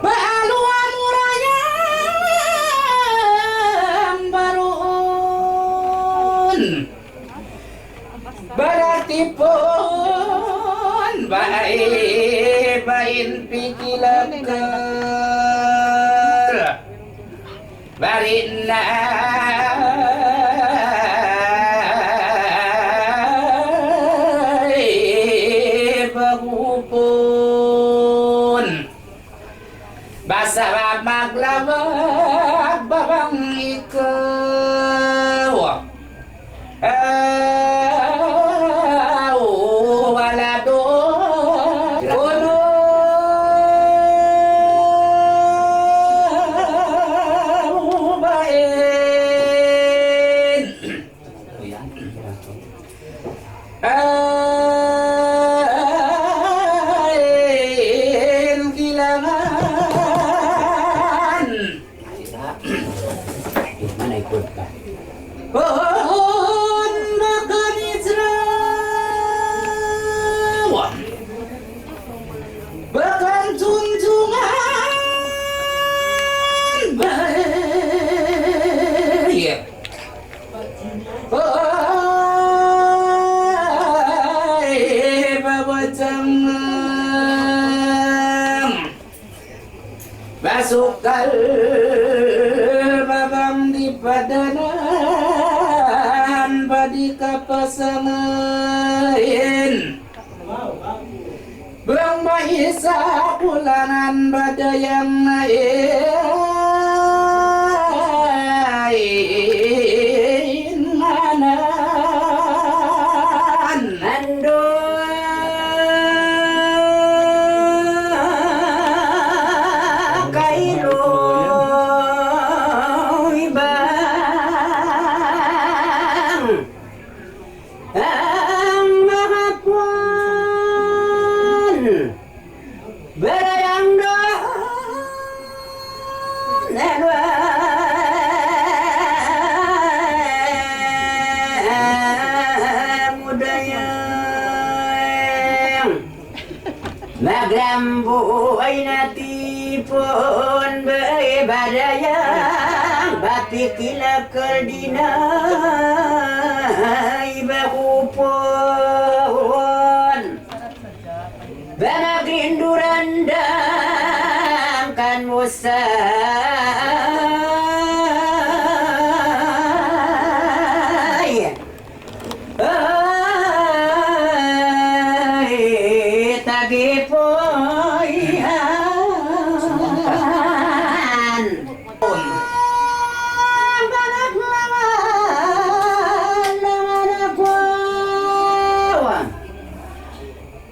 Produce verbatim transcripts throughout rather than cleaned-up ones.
Baalu amura yan baruun. Baratipun ba'ay ba'in pikilakal. Bari na pagupun. Basa ba maglawag ba bang ikaw? Aw, wala' duun. Kunu' bain. Ain kilangan. Mana ikut ka? Pun makan Israel. Makan tuntungan baik. Ay, babatangan. Basukal babang di padanan, padi kapasangain. Bang maisa kulangan badayang na in nganan. Andu' kailu ibang. Ang mga kwan, barayang doon, mudayang. Maglambu ay natipun bay badayang, bapikil akal dinay bakupun. Bamagrinduran dangkan musay. Ay, tagipuy an. Banak laman, laman aku.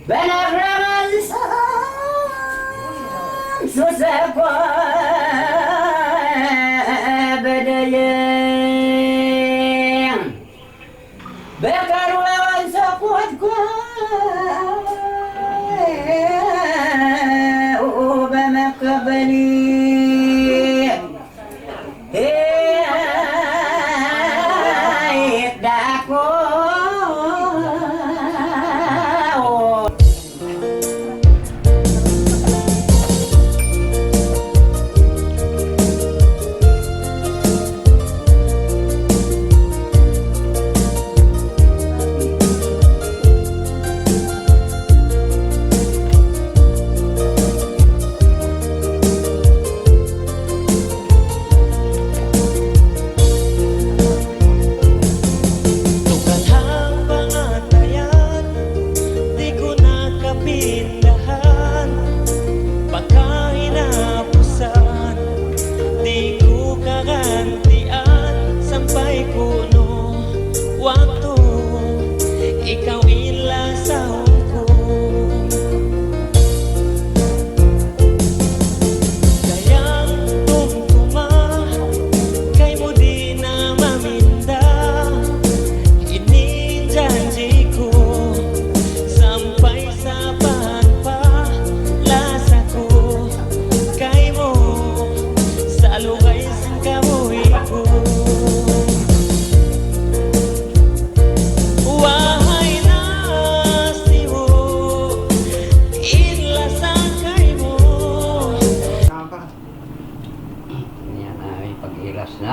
Banak laman susah ku badayang. Bakaruan saput ku, uba makabali. Hey, daku.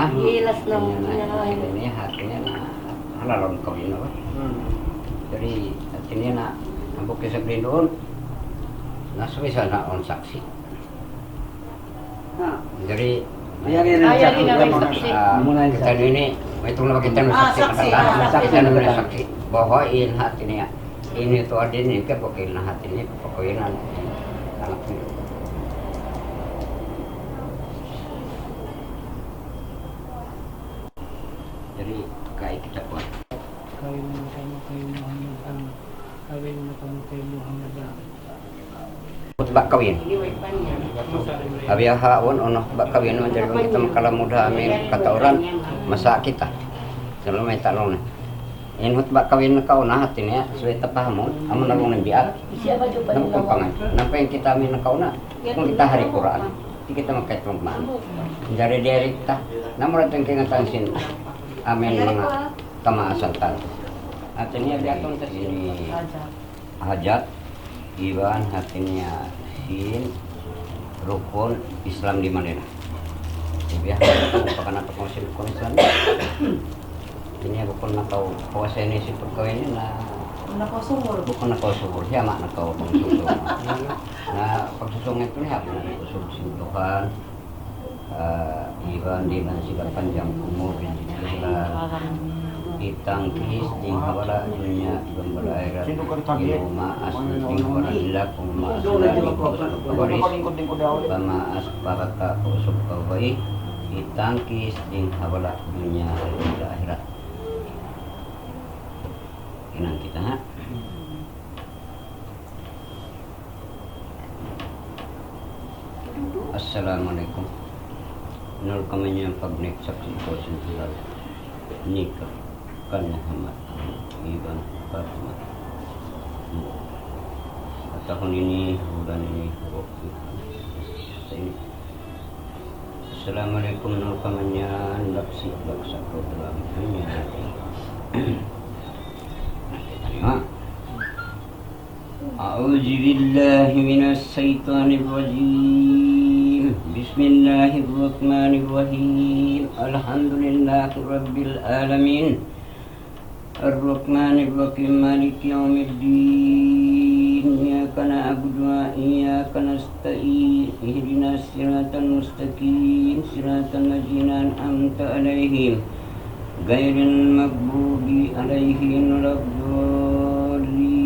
Ilas na. Ini na, ini hatinya na, halal kawin apa? Hmm. Jadi, hatinya na, hambuuk isab duun, na sumisal na awn saksi'. Jadi, ah, kita ini, maitung na ba kita na saksi', saksi', kita na saksi' bahwa in hatinya ini tuud ini, kaya bukun na hatinya, pagkawinan anak ini. Jadi, kay kita kuwan. Kawin na kamu kay Muhammad Ang. Kawin na kamu kay Muhammad Ang. Hutba kawin. Abiya ha, awn, awn hutba kawin, manjari bang kita makalamud ha amin katauran, masa kita. Selalu may talong na. In hutba kawin nakauna, hatinya, subay ta pahamun, amu na bang nang biya'. Na bukun pa nga. Nampa in kita amin nakauna, bukun kita hari Qur'an. Di' kita makaitung maana. Manjari diyari kita. Na mura ta in kaingatan sin amin manga kamaasan ta. Hatinya, biya' tuud ta sin hajat, iban hatinya sin rukun Islam di Madinah. Biya' ha, pakanapa kaw sin rukun Islam? Ini bukun na kaw kuasa ini sin pagkawin ini na. Bukun na kaw subur. Bukun na kaw subur. Siya ma na kaw pagsusung. Na pagsusung ini, hapun na kaw subur sin Tuhan. Ah, iban di' man sila panjang umur, rizki halal, hitangkis dayn ha bala' dunya iban bala' akhirat. In maas dayn ha bala' hilak, in maas dayn ha bala' kabaris, pamaas baraka' usug kabahi', hitangkis dayn ha bala' dunya iban bala' akhirat. Hinang kita, ha? Assalamu alaykum. Nul kamanyan pagnik saksi' kaw sin halal nikah kan Muhammad Amin iban Fatima. Tahun ini, bulan ini, waktu ini. Assalamu alaykum, nul kamanyan, laksi' baksa kaw dalam dunya. Kita nengok. أعوذ بالله من الشيطان الرجيم. بسم الله الرحمن الرحيم. الحمد لله رب العالمين. الرحمن الرحيم. مالك يوم الدين. إياك نعبد وإياك نستعين. اهدنا الصراط المستقيم. صراط الذين أنعمت عليهم. غير المغضوب عليهم ولا الضالين.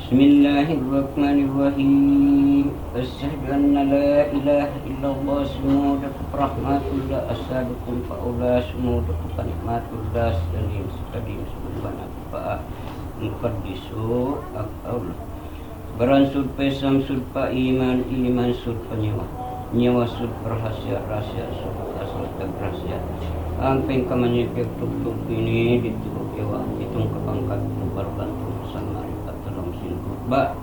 بسم الله الرحمن الرحيم. أشهد أن لا إله إلا الله. Sumūd aku pa rahmatullah, asadukum pa Allah, sumūd aku pa ni'matullah, salim sakadim sumūd aku pa mukaddisu ak Allah. Baran sūd pa Islam, sūd pa iman, iman sūd pa nyawa, nyawa sūd pa rahasiya, rahasiya sūd pa asal tag rahasiya. Hangkan kamu niya piyagtugtug ini di tugtug yawa, pitung kapangkat, pitung parban, pitung pasamari, patalung sin khutba.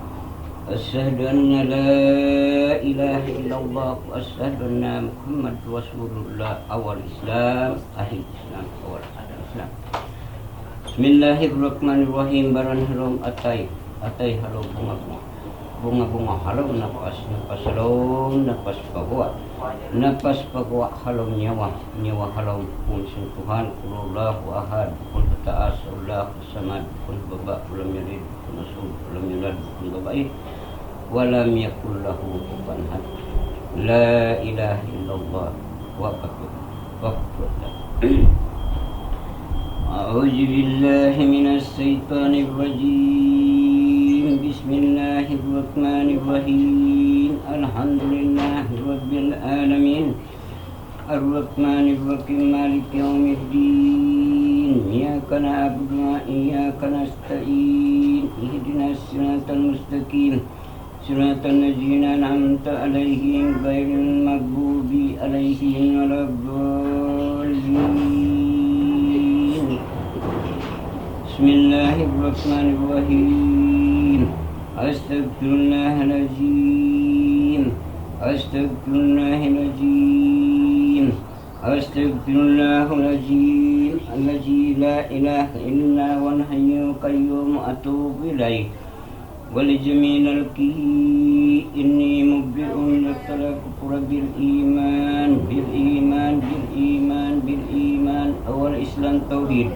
أشهد أن لا إله إلا الله وأشهد أن محمدا رسول الله. Awal Islam, akhir Islam, awal akhir Islam. Bismillahirrahmanirrahim. Baran ha lawm atay, atay ha lawm bunga-bunga, bunga-bunga ha lawm napas, napas ha lawm, napas pa guwa', napas pa guwa' ha lawm nyawa, nyawa ha lawm pun sin Tuhan, Qul huwallahu ahad, bukun ha taas, Allahu samad, bukun ha baba', lam yalid, bukun ha asubu, lam yulad, bukun ha babai, wa lam yakul lahu kufuwan ahad. La ilaha illallah. Wa kafir. Wa kafir. أعوذ بالله من الشيطان الرجيم. بسم الله الرحمن الرحيم. الحمد لله رب العالمين. الرحمن الرحيم. مالك يوم الدين. إياك نعبد وإياك نستعين. اهدنا الصراط المستقيم. صراط الذين أنعمت عليهم غير المغضوب عليهم ولا الضالين. بسم الله الرحمن الرحيم. أستغفر الله العظيم. أستغفر الله العظيم. أستغفر الله العظيم الذي لا إله إلا هو الحي القيوم أتوب إليه. ولجميع خلقه إني مبرئ لك الكفر بالإيمان. التوحيد.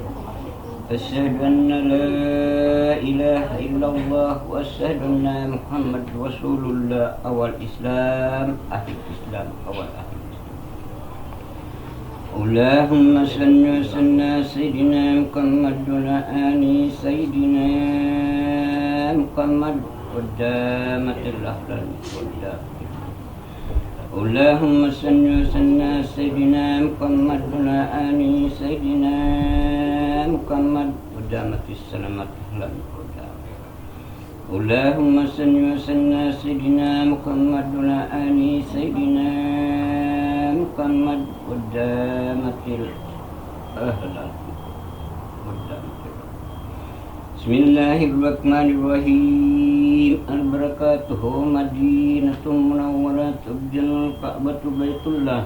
أشهد أن لا إله إلا الله وأشهد أن محمد رسول الله. أول الإسلام، أهل الإسلام، أول أهل الإسلام. اللهم صل وسلم على سيدنا محمد وعلى آل سيدنا محمد والدامة الأفضل والدامة. اللهم صل وسلم على سيدنا محمد وعلى آل سيدنا محمد والدامة السلامة الأفضل والدامة. اللهم صل وسلم على سيدنا محمد وعلى آل سيدنا محمد والدامة الأهل والدامة. بسم الله الرحمن الرحيم. البركة مدينة منورة، الكعبة بيت الله،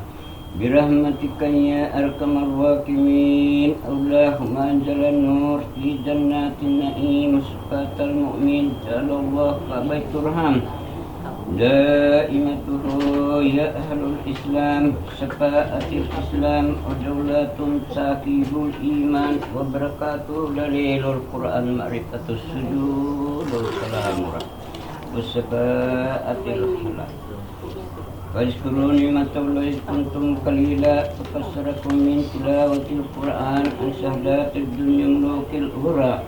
برحمتك يا أرحم الراحمين. اللهم أنزل النور في جنات النعيم، شفاعة المؤمن، جعل الله بيت الرحم دائمته يا أهل الإسلام، شفاعة الإسلام ودولة صاحب الإيمان وبركاته دليل القرآن معرفة السجود والسلام والشفاعة الحلال. فاذكروا نعمة الله إذ كنتم قليلا فكثركم من تلاوة القرآن عن سادات الدنيا ملوك الأمراء.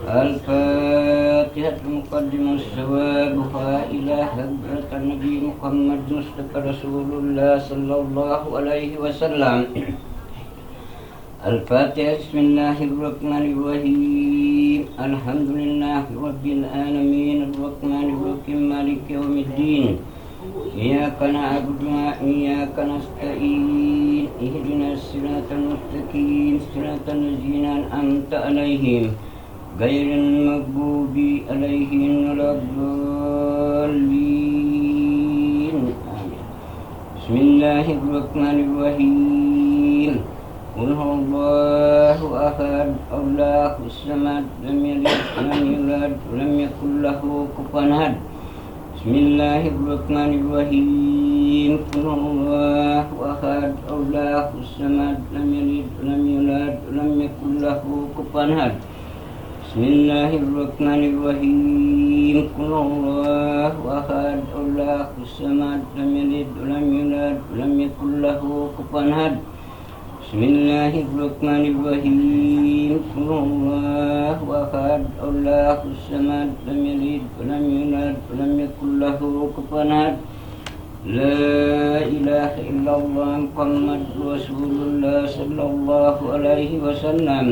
الفاتحة مقدمة ثوابها إلى حضرة النبي محمد مصطفى رسول الله صلى الله عليه وسلم. الفاتحة. بسم الله الرحمن الرحيم. الحمد لله رب العالمين. الرحمن الرحيم. مالك يوم الدين. إياك نعبد وإياك نستعين. اهدنا الصراط المستقيم. صراط الذين أنعمت عليهم غير المغضوب عليهم ولا الضالين. آمين. بسم الله الرحمن الرحيم. قل هو الله أحد، الله الصمد، لم يلد ولم يولد ولم يكن له كفوا أحد. بسم الله الرحمن الرحيم. قل هو الله أحد، الله الصمد، لم يلد ولم يولد ولم يكن له كفوا أحد. بسم الله الرحمن الرحيم. قل هو الله أحد، الله الصمد، لم يلد ولم يولد ولم يكن له كفوا أحد. بسم الله الرحمن الرحيم. قل هو الله أحد، الله الصمد، لم يلد ولم يولد ولم يكن له كفوا أحد. لا إله إلا الله محمد رسول الله صلى الله عليه وسلم.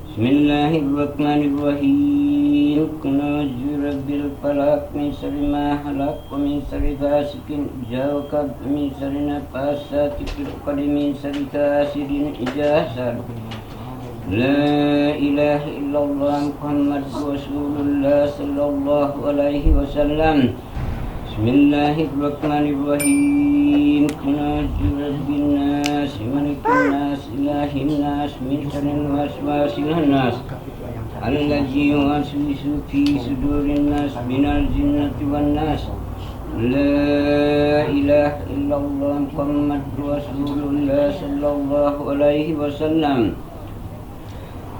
بسم الله الرحمن الرحيم. قل أعوذ برب الفلق، من شر ما خلق، ومن شر غاسق إذا وقب، ومن شر النفاثات في العقد، ومن شر حاسد إذا حسد. لا إله إلا الله محمد رسول الله صلى الله عليه وسلم. بسم الله الرحمن الرحيم. قل أعوذ برب الناس، ملك الناس، إله الناس، من شر الوسواس الخناس، الذي يوسوس في صدور الناس، من الجنة والناس. لا إله إلا الله محمد رسول الله صلى الله عليه وسلم.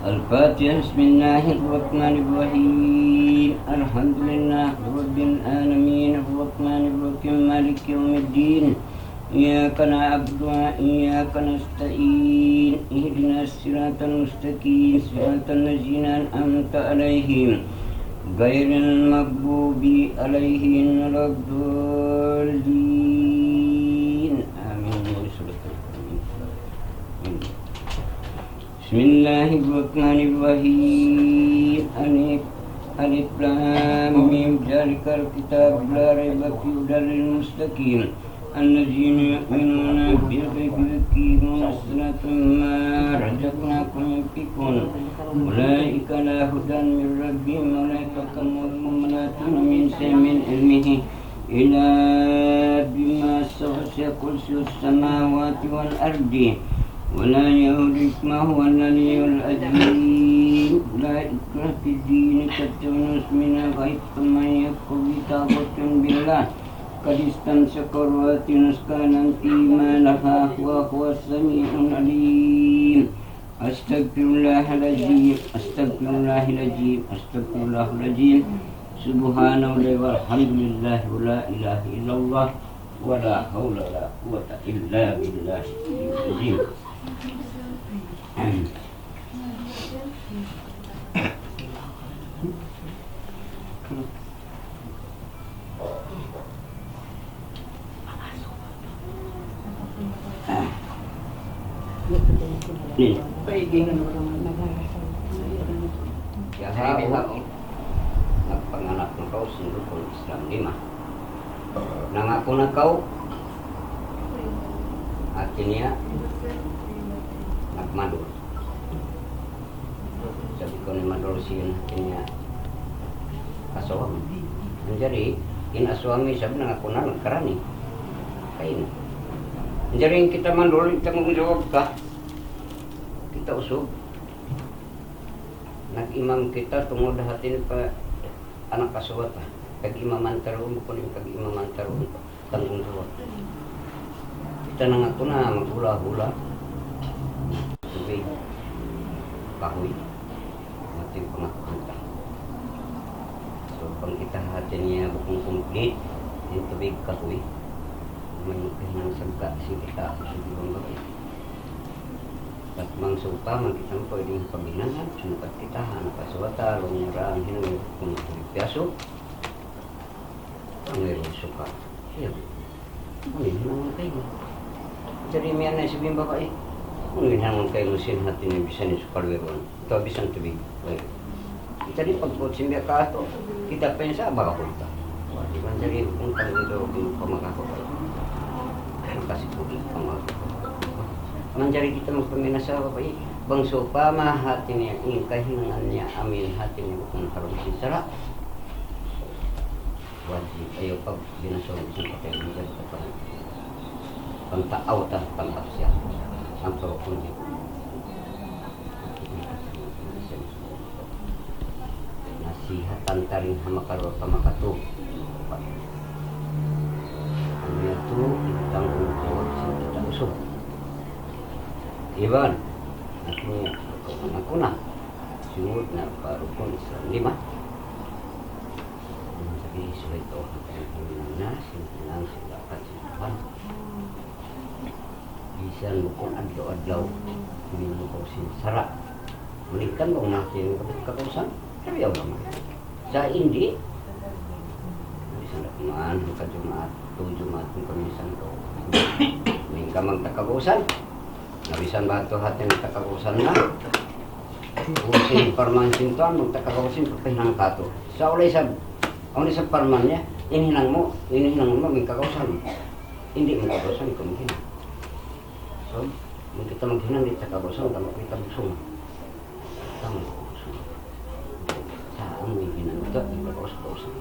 الفاتحة. بسم الله الرحمن الرحيم. الحمد لله رب العالمين. الرحمن الرحيم. مالك يوم الدين. إياك نعبد وإياك نستعين. اهدنا الصراط المستقيم. صراط الذين أنعمت عليهم غير المغضوب عليهم ولا الضالين. آمين. بسم الله الرحمن الرحيم. ألف، ألف لام ميم. ذلك الكتاب لا ريب فيه هدى للمتقين الذين يؤمنون بالغيب ويقيمون الصلاة ومما رزقناهم ينفقون. أولئك على هدى من ربهم وأولئك هم الكافرون. ولا تأخذكم منهم سنة في رحمة ربكم ولا تعدوا عدة السنة إلا بما وسع كرسيه السماوات والأرض ولا يئوده حفظهما وهو العلي العظيم. لا إكراه في الدين، قد تبين الرشد من الغي، فمن يكفر بالطاغوت ويؤمن بالله فقد استمسك بالعروة الوثقى لا انفصام لها وهو السميع العليم. أستغفر الله العظيم، أستغفر الله العظيم، أستغفر الله العظيم. سبحان الله والحمد لله ولا إله إلا الله ولا حول ولا قوة إلا بالله العظيم. Ni. Bihaun, nagpanganak na kaw sin rukun Islam lima. Nangaku na kaw, hati niya, nagmandul. Sabi ku, in mandul sin hati niya asawa mu. Manjari, in asawa mu isab nangaku na, nagkarani. Kain. Manjari in kita mandul, in tanggungjawab ta. Kita usug. Nag-imam kita tungud hati niya pa anak asawa ta. Kag-imaman ta duun, bukun in kag-imaman ta duun. Tanggungjawab. Kita nangaku na maghula-hula. Tubig, kahuy. Mati pangakuan ta. So, bang kita hati niya bukun kumplit, in tubig, kahuy, amu in magkahinang sagga sin kita, sin bang babai. Bat bang sawpama kita pwede magpaghinangan, sumugkat kita, anak asawa ta, laung niya ra in hinang bukun kumplit piyaso. Ang meron suka. Iya. Unu in hinangun kaymu? Jari miyan na isab in babai. Unu in hinangun kaymu sin hati niya bisan in sukal wayruun? Atawa bisan tubig wayruun? Jari pagkut sin biya' katu', kita pa in sa' baga kulta. Wa, di' manjari in tanggungjawab mu pa makaku. Kasi tubig pa makaku. Manjari kita magpaminasa babai. Bang sawpama hati niya, in kahinangan niya, amu in hati niya bukun haram sin sara'. Wajib, ayaw pagbinasa sin patay, manjari ta pang-, pangtaaw ta, pangtapsiya. Ang tawag ko niya. Nasihatan ta dayn ha makaruwa pa makatū. Amu yadtu, in tanggungjawab sin kita usug. Iban, hati niya, aku na. Siyud na pa rukun Islam lima. Jadi, subay tau hangkan in hinang na, sin hinang, sin dapat, sin Tuhan. Bisan bukun adlaw-adlaw, minum kaw sin sara'. Malayngkan bang mati in kabut kakausan, sabiyaw naman. Sa' in di', bisan da kuman, hangka Jumaat, tu Jumaat, kung kaminsan kaw. Malayngkan bang takausan. Na bisan ba tu hati niya takausan na. Kung sin parman sin Tuhan, magtakausan, papahinang katu'. Sa' wala' isab, awn isab parman niya, in hinang mu, in hinang mu, in kakausan. Di' mu kakausan, ikaw maghinang. So, bang kita maghinang, di' takausan, tama kita busung. Tama kita busung. Sa' amu in hinang kita, di' kakausan, kakausan.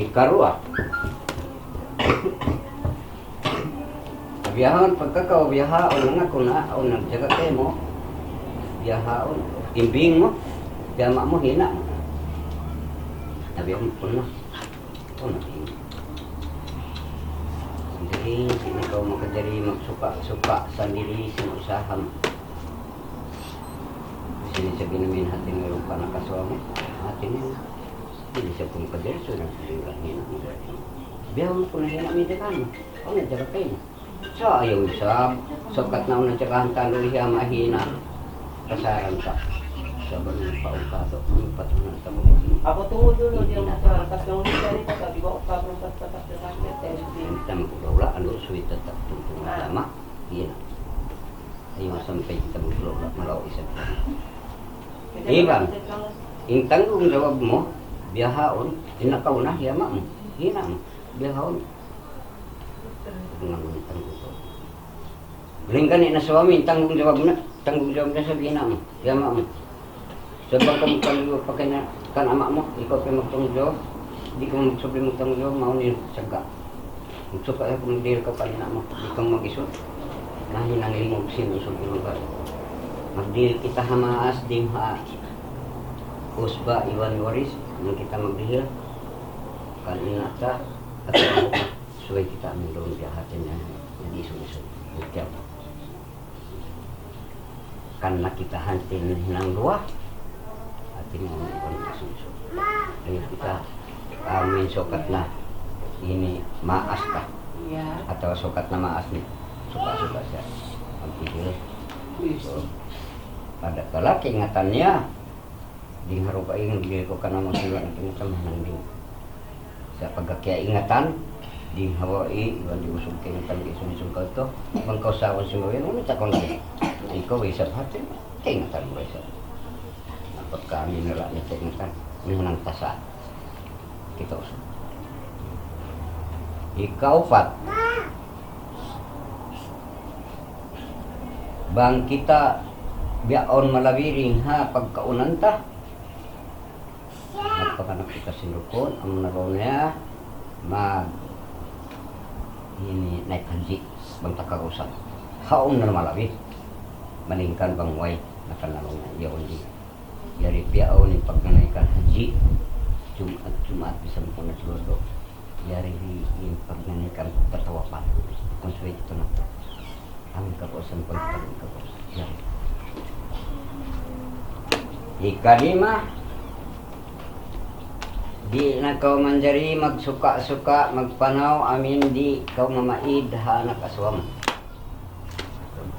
Hikaruwa. Bihaun, pagka kaw bihaun, nangaku na, awn nagjaga kaymu. Bihaun, in bing mu, in ama' mu, in ina' mu. Na bihaun, pun na. Pun na, bing. Jadi, di' na kaw makajari magsuka-suka sandiri sin usaha mu. Sini sa' ginamihan hati niya pa anak asawa mu. Hati niya. Di' sa' kung kadiri, so, nagpilihan niya na. Bihaun ku na in ina' mu, in ina' mu. Awn nagjaga kaymu. Sa' ayaw isab, sakat na awn nagjagahan ta, luhi ama' hi ina'. Kasaran ta. Sa' bang nagpaungkat, ang patunan ta mo. Aku tunggu dulu, dia mau ke atas, yang ini dari kata, di bawah kabel, kata, kata, kata, kata, kata. Kita magkulaula, anu, suwita ta, tungtung ama', hi ina'. Ayaw sampay kita magkulaula, malaw isab. Iban, in tanggungjawab mu, bihaun, in nakauna, hi ama' mu, hi ina' mu, bihaun. Tanggungjawab. Laung kaniya na suwami, tanggungjawab na, tanggungjawab na sa' hi ina' mu, hi ama' mu. Sa' bang kaw magtanggungjawab pa kan, kan ama' mu, ikaw pa in magtanggungjawab, di' kaw magsubli magtanggungjawab, mawn in sagga. Magsuka kaw, magdihil kaw kan ina' mu, di' kaw mag-isut. Nahinang ilmu' sin usug ilmu' ka. Magdihil kita ha maas, di' ha usba iban waris, di' kita magdihil. Kan ina' ta, at subay kita amin duun biya' hati niya, nag-isug-isug. Bukya. Kan na kita hāti niya hinang duwa. Hāti niya, amu in isunsung. Dayn kita, amu in sukat na ini maas ka. Iya. Atawa sukat na maas ini. Suka-suka siya. Magpigil. Iya. So, pada kala kaingatan niya. Di' ha rupa in, di' ku kanamu sila na kaingatan mahinang di'. Sa' pagka kiyaingatan, di' ha wa i, iban di' usug kaingatan, di' sumsum kaw tu. Bang kaw sa' usug kaw, yan, unu ta kaw na. Ikaw, isab hāti, kaingatan mu isab. Na pagka amu in wala' niya kaingatan, mahinang tasa. Kita usug. Ikaupat, bang kita bihaun malabi dayn ha pagkaunan ta, magpakanak kita sin rukun, amu na laung niya, mag-, ini, naik haji, bang ta kagausan. Haun na malabi. Malingkan bang way, nakan na laung niya, yaun di'. Yari bihaun in pagnanaikan haji, Jumaat, Jumaat bisan pun na tulodo. Yari in pagnanaikan pagtatawapan. Kung subay kita na to. Amu in kagausan, pagtatawapan kagausan. Yari. Ikalima, di' na kaw manjari magsuka-suka, magpanaw, amu in di' kaw mamaid ha anak asawa mu.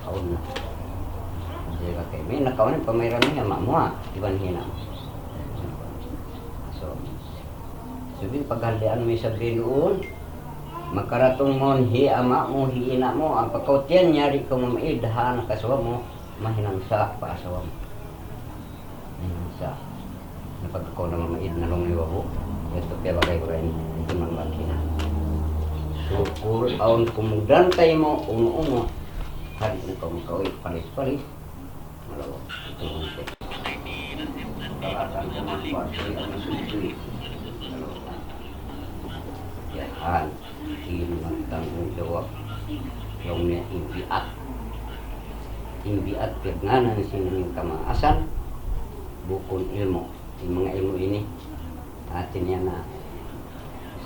Awn na. Jadi, kakay, may nakaw na pamahiran niya, ama' mu, ha? Iban hi ina' mu. So, sabi, paghalian mu isab duun, makaratung mawn hi ama' mu, hi ina' mu, ampa kaw tiyan yari kaw mamaid ha anak asawa mu, mahinang sa' pa asawa mu. Ayan sa. Na pagka kaw na mamaid na laung niya, "Babu, yadtu piyabagay ku ra ini, iti man bang kina." Sukul awn kumugdan kaymu, unu-unu. Hadi na kaw makawi', palis-palis. Malawa'. Ito lang siya. Kalatan ko magkuhan sa mga susuy. Malawa'. Yan. In magtanggungjawab. Laung niya in biat. In biat piyagngānan sin kamaasan, bukun ilmu'. In manga ilmu' ini, hāti niya na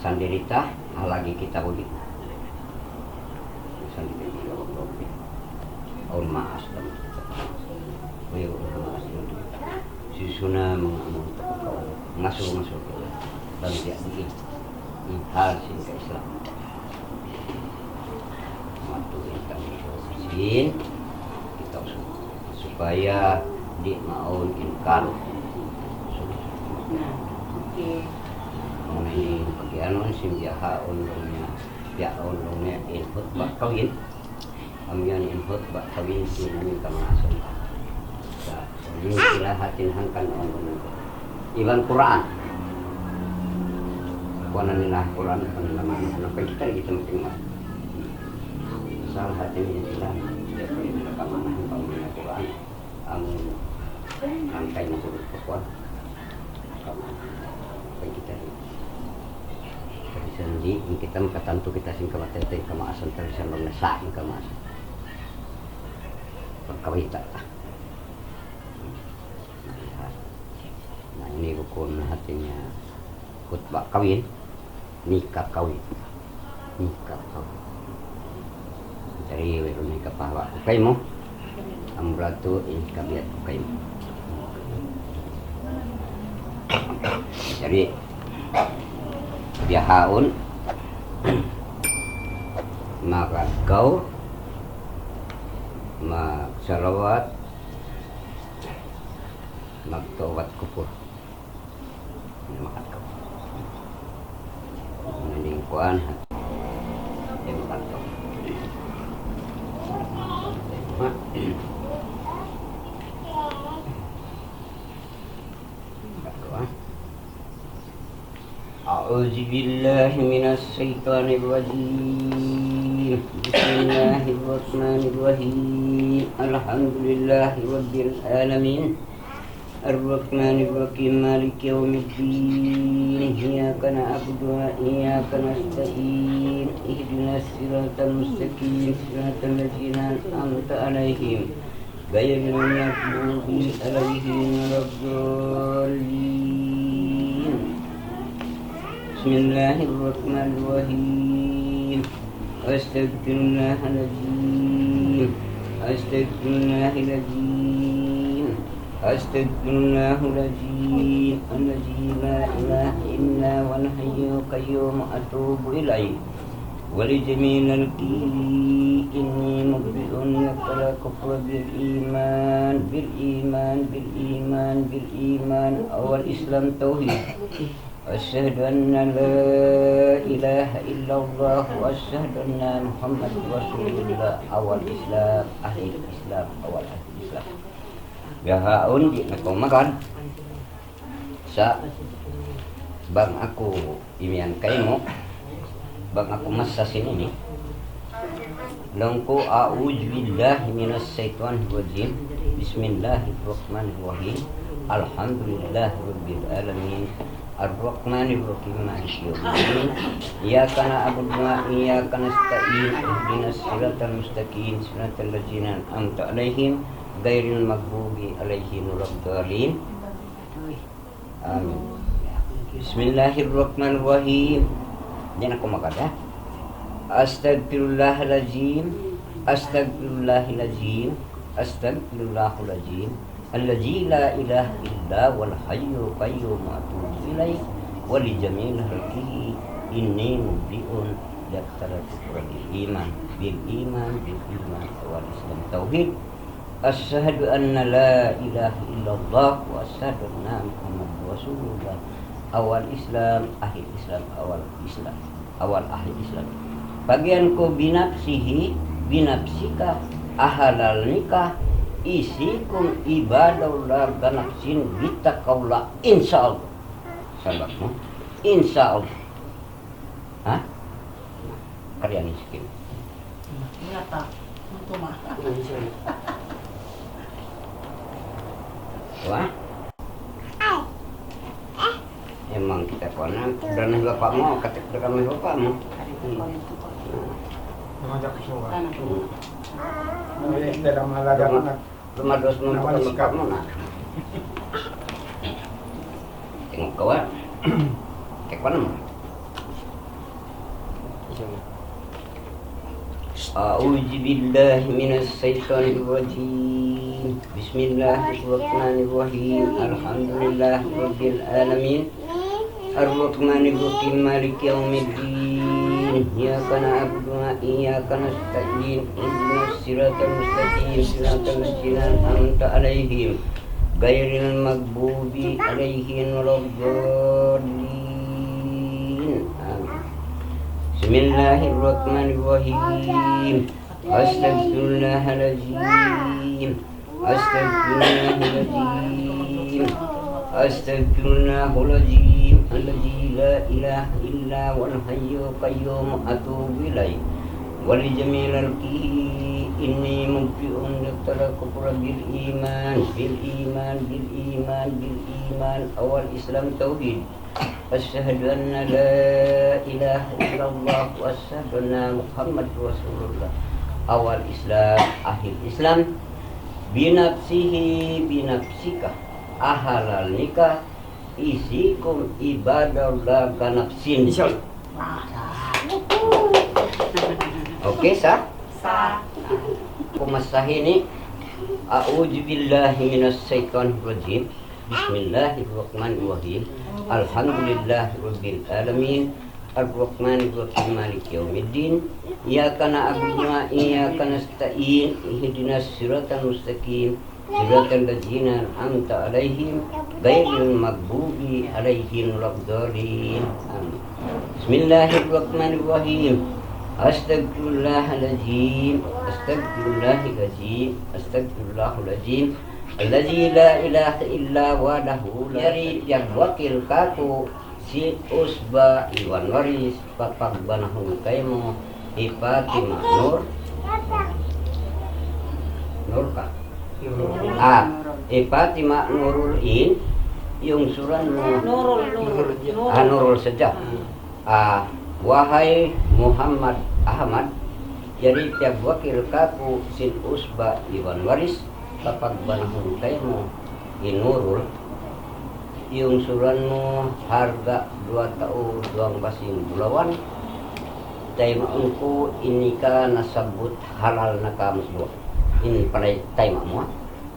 sandirita, halagi' kita buli. Sandirita, awn maas dayn kita. Way, awn maas dayn kita. Sisuna manga amun tapukaw, ngasul-ngasul kaw. Bang di' di' in hal sin ka-Islam. Matuin kami sin kita su-, supaya di' mawn in kalu. Na, okay. Awn ini pag-anu sin biyahaun laung niya, biyahaun laung niya in khutbah kawin. Amu yan in khutbah kawin sin amu in kamaasan. Sa', sa' ini sila hāti hangkan awn. Iban Qur'an. Kuwan nila Qur'an, kuwan nila mana. Unu pa kita, kita matingma. Asal hāti ini sila, di' pa nila kamanahan pamana Qur'an. Amu, hangkan na kuwan. Kamanahan. Pa kita. Tapi sandi, in kita makatantu kita sin kamatay, in kamaasan, tapi sa' laung niya sa' in kamaasan. Pagkawita. Na ini bukun hāti niya khutbah kawin, nikah kawin. Nikah kawin. Jadi, wayruun nikah pahawa ku kaymu. Amura tuud in kabiat ku kaymu. Jadi, biyahaun, magad kaw, magsalawat, magtawbat kubul. Magad kaw. Mending kuwan, ha? Magad kaw. Magad kaw, ha? أعوذ بالله من الشيطان الرجيم. بسم الله الرحمن الرحيم. الحمد لله رب العالمين. الرحمن الرحيم. مالك يوم الدين. إياك نعبد وإياك نستعين. اهدنا الصراط المستقيم. صراط الذين أنعمت عليهم. غير المغضوب عليهم ولا الضالين. بسم الله الرحمن الرحيم. أستغفر الله العظيم. أستغفر الله العظيم. أستغفر الله العظيم الذي لا إله إلا هو الحي القيوم وأتوب إليه. ولجميع خلقه إني مبرئ لك الكفر بالإيمان، بالإيمان، بالإيمان، بالإيمان، أو الإسلام توحيد. أشهد أن لا إله إلا الله وأشهد أن محمد رسول الله. Awal Islam, akhir Islam, awal akhir Islam. Bihaun di' na kaw magad. Sa' bang aku imiyan kaymu, bang aku masa sin ini, laung ku, أعوذ بالله من الشيطان الرجيم. بسم الله الرحمن الرحيم. الحمد لله رب العالمين. الرحمن الرحيم. مالك يوم الدين. إياك نعبد وإياك نستعين. اهدنا الصراط المستقيم. صراط الذين أنعمت عليهم غير المغضوب عليهم ولا الضالين. Amin. بسم الله الرحمن الرحيم. Yan aku makada. أستغفر الله العظيم. أستغفر الله العظيم. أستغفر الله العظيم الذي لا إله إلا هو الحي القيوم وأتوب إليه. ولجميع خلقه إني مبرئ لك الكفر بالإيمان، بالإيمان، بالإيمان، أو الإسلام توحيد. أشهد أن لا إله إلا الله وأشهد أن محمدا رسول الله. Awal Islam, akhir Islam, awal Islam, awal akhir Islam. Pag-iyan ku بنفسه، بنفسك، أهل النكاح، إيسي كم عباد الله ganap sin bita kaula, insya Allah. Sabab mu, insya Allah. Ha? Karian miskin. Ingata. Untuk mah. Wah? Emang kita kuana. Dan bapak mu, kata kami bapak mu. Mangajak ke sawah. Hmm. Dalam halaga. Lumados mu. Nawal tukang sikap. Bapak mu na. Tengok kawan. Cek mana mu? أعوذ بالله من الشيطان الرجيم. بسم الله الرحمن الرحيم. الحمد لله رب العالمين. الرحمن الرحيم. مالك يوم الدين. إياك نعبد وإياك نستعين. اهدنا الصراط المستقيم. صراط الذين أنعمت عليهم غير المغضوب عليهم ولا الضالين. آمين. بسم الله الرحمن الرحيم. أستغفر الله العظيم. أستغفر الله العظيم. أستغفر الله العظيم الذي لا إله إلا هو الحي القيوم وأتوب إليه. ولجميع خلقه إني مبرئ لك الكفر بالإيمان، بالإيمان، بالإيمان، بالإيمان، أو الإسلام توحيد. أشهد أن لا إله إلا الله وأشهد أن محمدا رسول الله. Awal Islam, akhir Islam. بنفسه، بنفسك، أهل النكاح، إيسي كم عباد الله ganap sin. Insya Allah. Okay, sah? Sah. Aku masa ini, أعوذ بالله من الشيطان الرجيم. بسم الله الرحمن الرحيم. الحمد لله رب العالمين. الرحمن الرحيم. مالك يوم الدين. إياك نعبد وإياك نستعين. اهدنا الصراط المستقيم. صراط الذين أنعمت عليهم غير المغضوب عليهم ولا الضالين. آمين. بسم الله الرحمن الرحيم. أستغفر الله العظيم. أستغفر الله العظيم. أستغفر الله العظيم الذي لا إله إلا هو وحده لا شريك له. Yari piyagwakil kāku' sin usba iban waris, papagbanahun kaymu hi Fatima Nur. Nur ka? Ah, hi Fatima Nurul Ain, iyungsuran mu. Nurul, Nurul, Nurul. Ah, Nurul sadja. Ah, wahai Muhammad Ahmad, yari piyagwakil kāku' sin usba iban waris, papagbanahun kaymu hi Nurul, iyungsuran mu harga' duwa tau duwang basing bulawan, taymaun ku ini ka nasabbut halal na kamu duwa. In panay tayma' mu, ha?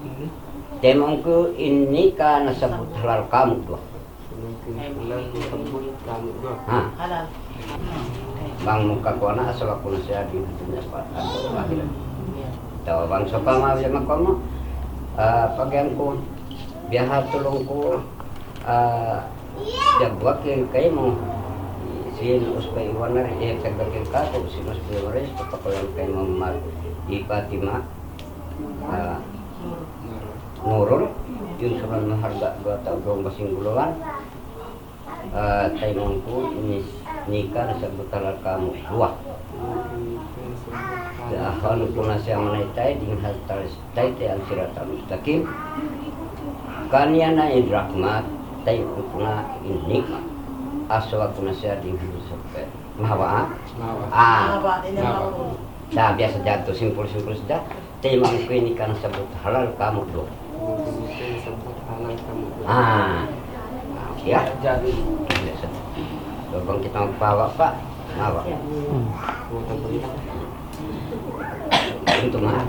Hmm. Taymanghud ku, in nikah nasabbut halal kamu duwa. Taymanghud ku, in nikah nasabbut halal kamu duwa. Ha. Halal. Bang mu kakuan, asal aku na siya di dunya pa, akhirat. Atawa bang sawpama biya' makuan mu, ah, pagiyan ku, biya' ha tulung ku, ah, tiyagwakil kaymu, sin usba Iwan Waris, eh, tiyagwakil kāku', sin usba Iwan Waris, papakuyan kaymu ma-, hi Fatima, ah, Nurul, yun suran maharga duwa tau, duwang basing bulawan. Ah, taymanghud ku, in nikah nasabbut halal kamu duwa. Daahan ku na siya manaytay, dayn ha taytay in siratal mustaqim. Kaniya na in rahmat, taymanghud ku na in nikmat. Asal aku na siya dayn ha surga'. Mahaba', ha? Mahaba'. Ah. Mahaba', ini mahaba'. Mahaba'. Sa' biya' sadja tu, simple-simple sadja. Taymanghud ku, in nikah nasabbut halal kamu duwa. Taymanghud ku, in nikah nasabbut halal kamu duwa. Ah. Ya. Jadi. Biya' sadja. Bang kita magpawa pa. Mahaba'. Hmm. Itu mah.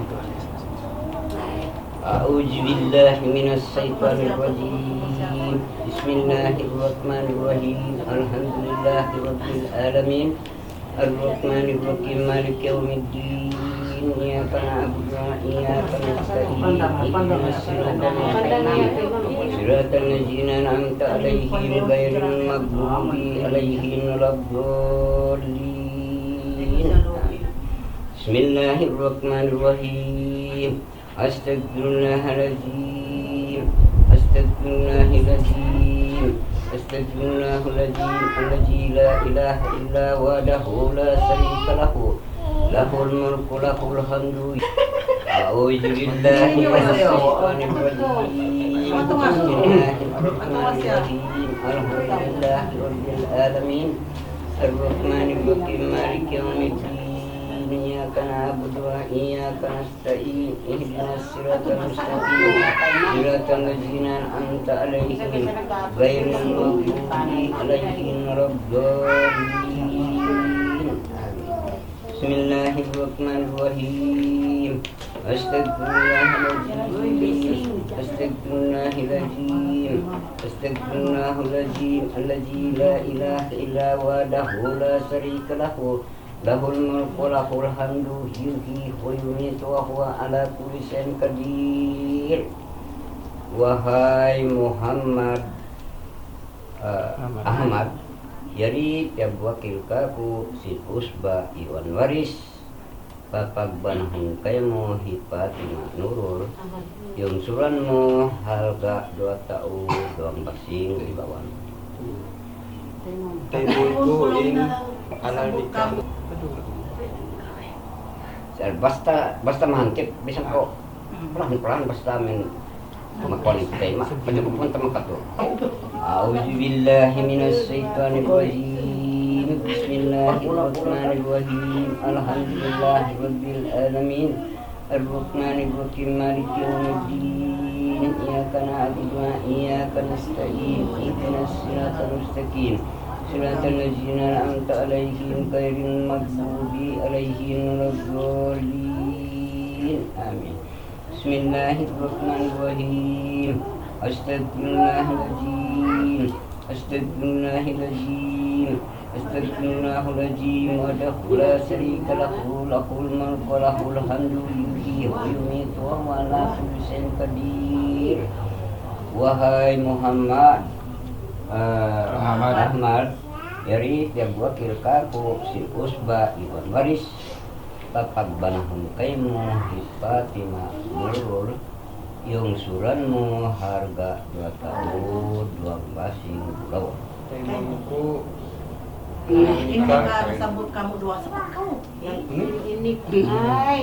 أعوذ بالله من الشيطان الرجيم. بسم الله الرحمن الرحيم. الحمد لله رب العالمين. الرحمن الرحيم. مالك يوم الدين. إياك نعبد وإياك نستعين. اهدنا الصراط المستقيم. صراط الذين أنعمت عليهم غير المغضوب عليهم ولا الضالين. بسم الله الرحمن الرحيم. أستغفر الله العظيم. أستغفر الله العظيم. أستغفر الله العظيم الذي لا إله إلا هو وحده لا شريك له. له الملك وله الحمد. أعوذ بالله من الشيطان الرجيم. بسم الله الرحمن الرحيم. الحمد لله رب العالمين. الرحمن الرحيم. مالك يوم الدين. إياك نعبد وإياك نستعين. اهدنا الصراط المستقيم. صراط الذين أنعمت عليهم غير المغضوب عليهم ولا الضالين. آمين. بسم الله الرحمن الرحيم. أستغفر الله العظيم. أستغفر الله العظيم. أستغفر الله العظيم الذي لا إله إلا هو وحده لا شريك له. له الملك وله الحمد يحيي ويميت وهو على كل شيء قدير. Wahai Muhammad, eh, Ahmad. Ahmad, yari tiyagwakil kāku' sin usba Iwan Waris, papagbanahun kaymu hi Fatima Nurul, yungsuran mu halga' duwa tau duwang basing bulawan. Taymanghud ku, in halal nikah. Sir, basta, basta mahantip, bisan ku, pelan-pelan, basta amin makuan in tayma', pwede ku punta makatu. أعوذ بالله من الشيطان الرجيم. بسم الله الرحمن الرحيم. الحمد لله رب العالمين. الرحمن الرحيم. مالك يوم الدين. إياك نعبد وإياك نستعين. اهدنا الصراط المستقيم. صراط الذين أنعمت عليهم غير المغضوب عليهم ولا الضالين. آمين. بسم الله الرحمن الرحيم. أستغفر الله العظيم. أستغفر الله العظيم. أستغفر الله العظيم وحده لا شريك له، له الملك وله الحمد يحيي ويميت وهو على كل شيء قدير. Wahai Muhammad, eh, Ahmad. Ahmad, yari tiyagwakil kāku' sin usba Iwan Waris, papagbanahun kaymu hi Fatima Nurul, yungsuran mu halga' duwa tau duwang basing bulawan. Taymanghud ku, in nikah nasabbut kamu duwa. Sabar kamu. In-, in-, in-, ay.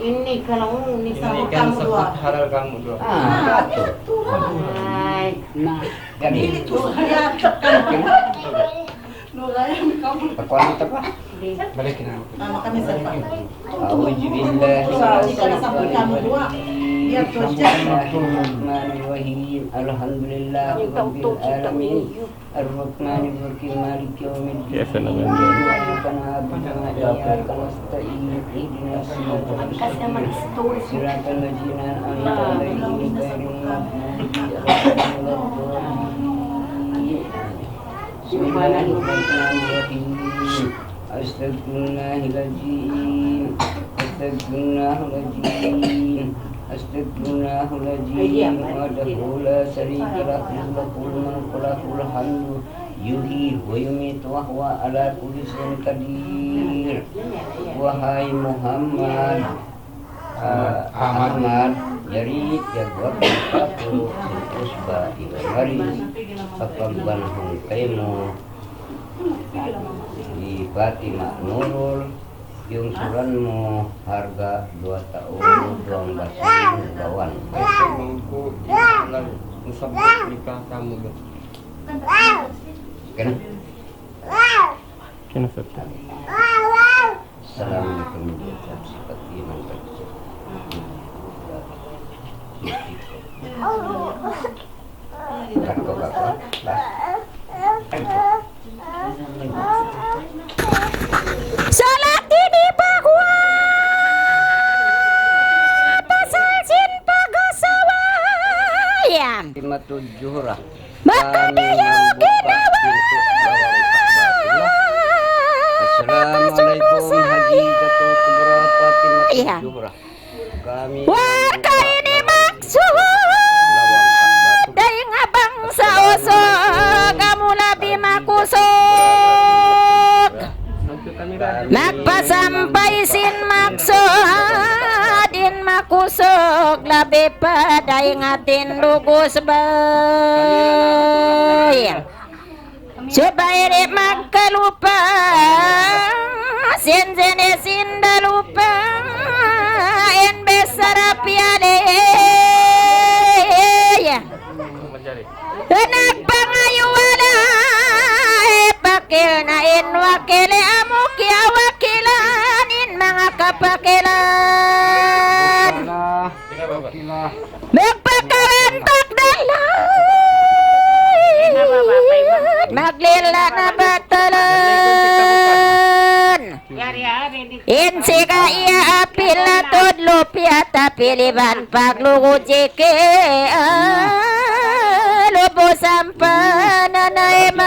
In nikah, in nikah nasabbut halal kamu duwa. Ah, betul. Ay. Na, jadi. Ini tuh, ya, kamu. Aku anu apa? Balik na. أعوذ بالله من الشيطان الرجيم. بسم الله الرحمن الرحيم. الحمد لله رب العالمين. الرحمن الرحيم. مالك يوم الدين. إياك نعبد وإياك نستعين. اهدنا الصراط المستقيم. صراط الذين أنعمت عليهم غير المغضوب عليهم ولا الضالين. بسم الله الرحمن الرحيم. أستغفر الله العظيم. أستغفر الله العظيم. أستغفر الله العظيم وحده لا شريك له، له الملك وله الحمد، يحيي ويميت وهو على كل شيء قدير. Wahai Muhammad, Ah, Ahmad, jari tiyaguak aku sin usba iban waris, pagpanghun kaymu hi Fatima Nurul, iyungsuran mu harga duwa taun, duwang basun, duwang. Mangku, lalu, musabbat nikah kamu, ya. Kena? Kena, Ustaz. Assalamualaikum, dia ucap sifat iman baca. Bukan kau bapak, bah. Salat ini bahwa pasal sin pagasawa. Lima tujuh lah. Maka diyakin na wa Assalamualaikum, Haji Datuk Kubra Fatimah Zuhra. Kami wa ka ini maksud dayn ha bangsa Usug, amu labi makusug. Nagpasampay sin maksud in makusug, labi pa dayn ha tindug usbay. Subay di' magkalupa sin jinis sin dalupa, in bichara piyali. Nagpangayu wala', pakil na in wakil, amu kiyawakilan in manga kapakilan. Magpakawantak dalan, maglila na batalan. In siga iya apil na tudlu piyata piliban paglugud jiki, ah, lubu sampa na naimay.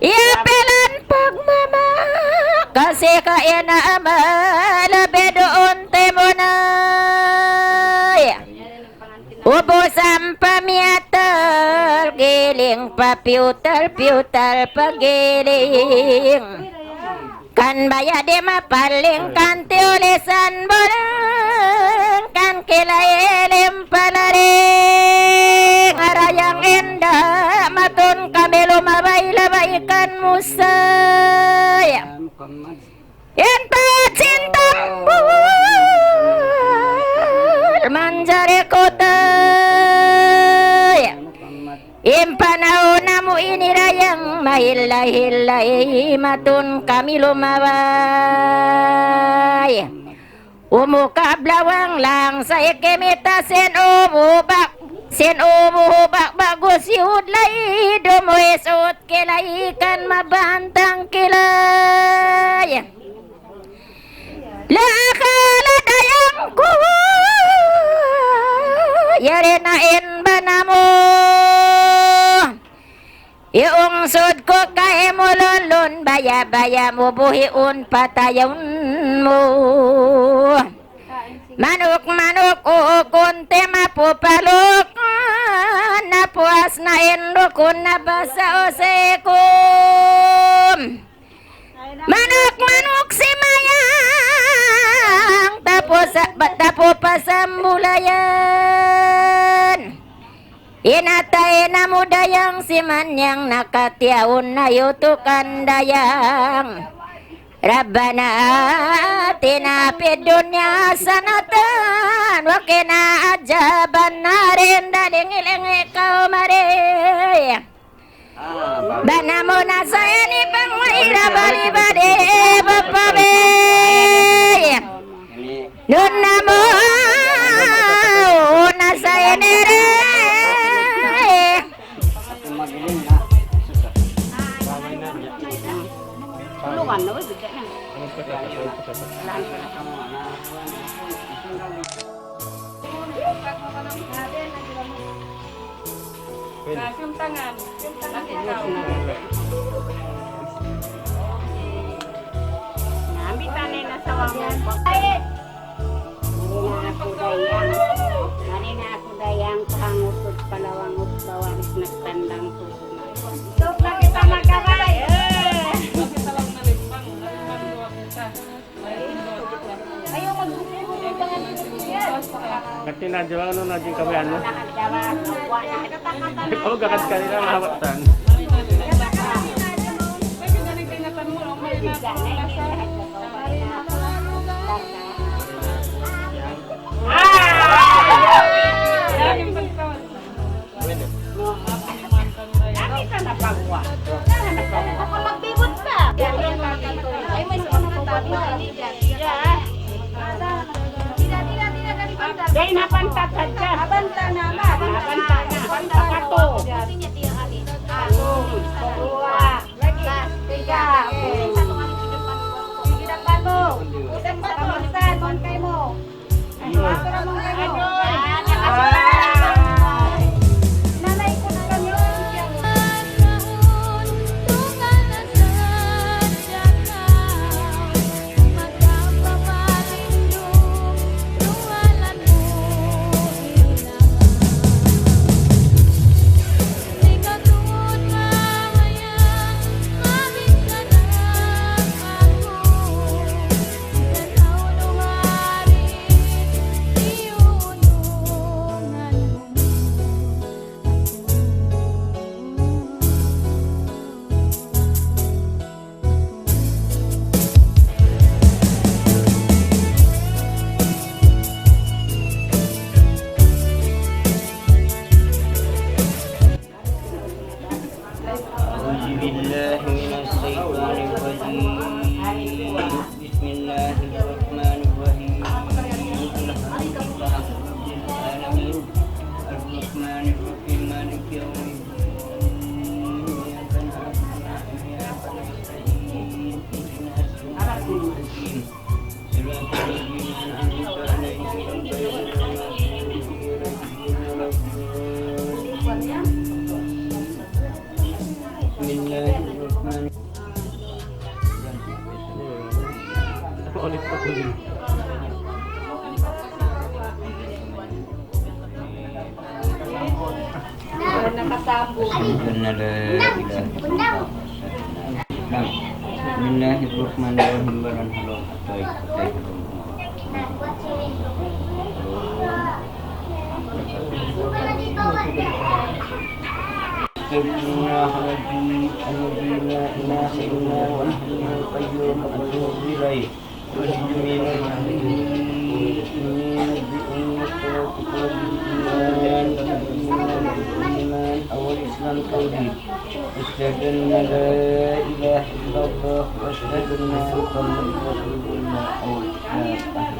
Iya pilan pagmama, kasi ka ina ama, labi duun timunay. Ubusan pa miyatal, giling pa piyutal, piyutal pa giling. Kan baya' di' mapaling, kan tiyulisan bulang, kan kilay ilim palaring. Arayang inda' matun kami lumabay-labay kan musay. In pagcinta mu manjari kutay. In panahun namu' ini dayang mahilay-hilay matun kami lumabay. Umukab lawang lang sa ikimita sin ubu bak, sin ubu hubak bagus yudlay dumuis ut kilay kan mabantang kilay. La akala dayang ku, yari na in bana mu. Iyungsud ku kaymu lunlun, baya'-baya' mu buhiun patayun mu. Manuk-manuk uukun timapu paluk, napuas na in dukun na basa usikum. Manuk-manuk simayang, tapu sa-, tapu pasambulayan. In atay namu' dayang simanyang nakatiyaun na yutukan dayang. ربنا آتنا في الدنيا حسنة وقنا عذاب النار. Daling ilingi kaw mari. Bana mu na sa ini pangwira bari bari bapabe. Nun na mu na sa ini re. Tulungan na, wala na. Pwede. Ah, siyuntangan. Siyuntangan ikaw. Nami tanay na sa wangon. Mari na aku dayang. Mari na aku dayang, pangusut palawangus bawaris nagtandang susunod. Stop na kita magkabay. Eh. Ayaw magsusuko ng pangalan ko yan. Kati na, di ba, ano, naging kami, ano? Oh, gakat kanila, mahawatan. Ako magbibot pa. Ay, may sa mga tabi. Dahil napanta sadja. Napanta na, napanta na. Napanta na. Napanta na. Duwa. Lagi. Tiga. Sige, dakpan mu. Usap sa kamulisan, mon kay mo. أعوذ بالله من الشيطان الرجيم. بسم الله الرحمن الرحيم. الحمد لله رب العالمين. الرحمن الرحيم. مالك يوم الدين. إياك نعبد وإياك نستعين. اهدنا الصراط المستقيم. صراط الذين أنعمت عليهم غير المغضوب عليهم ولا الضالين. بسم الله الرحمن الرحيم. Nakasambung. أشهد أن لا إله إلا الله. بسم الله الرحمن الرحيم. Baran halaw. أستغفر الله العظيم الذي لا إله إلا هو الحي القيوم أتوب إليه. أعوذ بالله من الشيطان الرجيم. إني أنبئكم بما تقول الإيمان. الإيمان أو الإسلام قولي. أشهد أن لا إله إلا الله وأشهد أن محمدا رسول الله. أو الإسلام.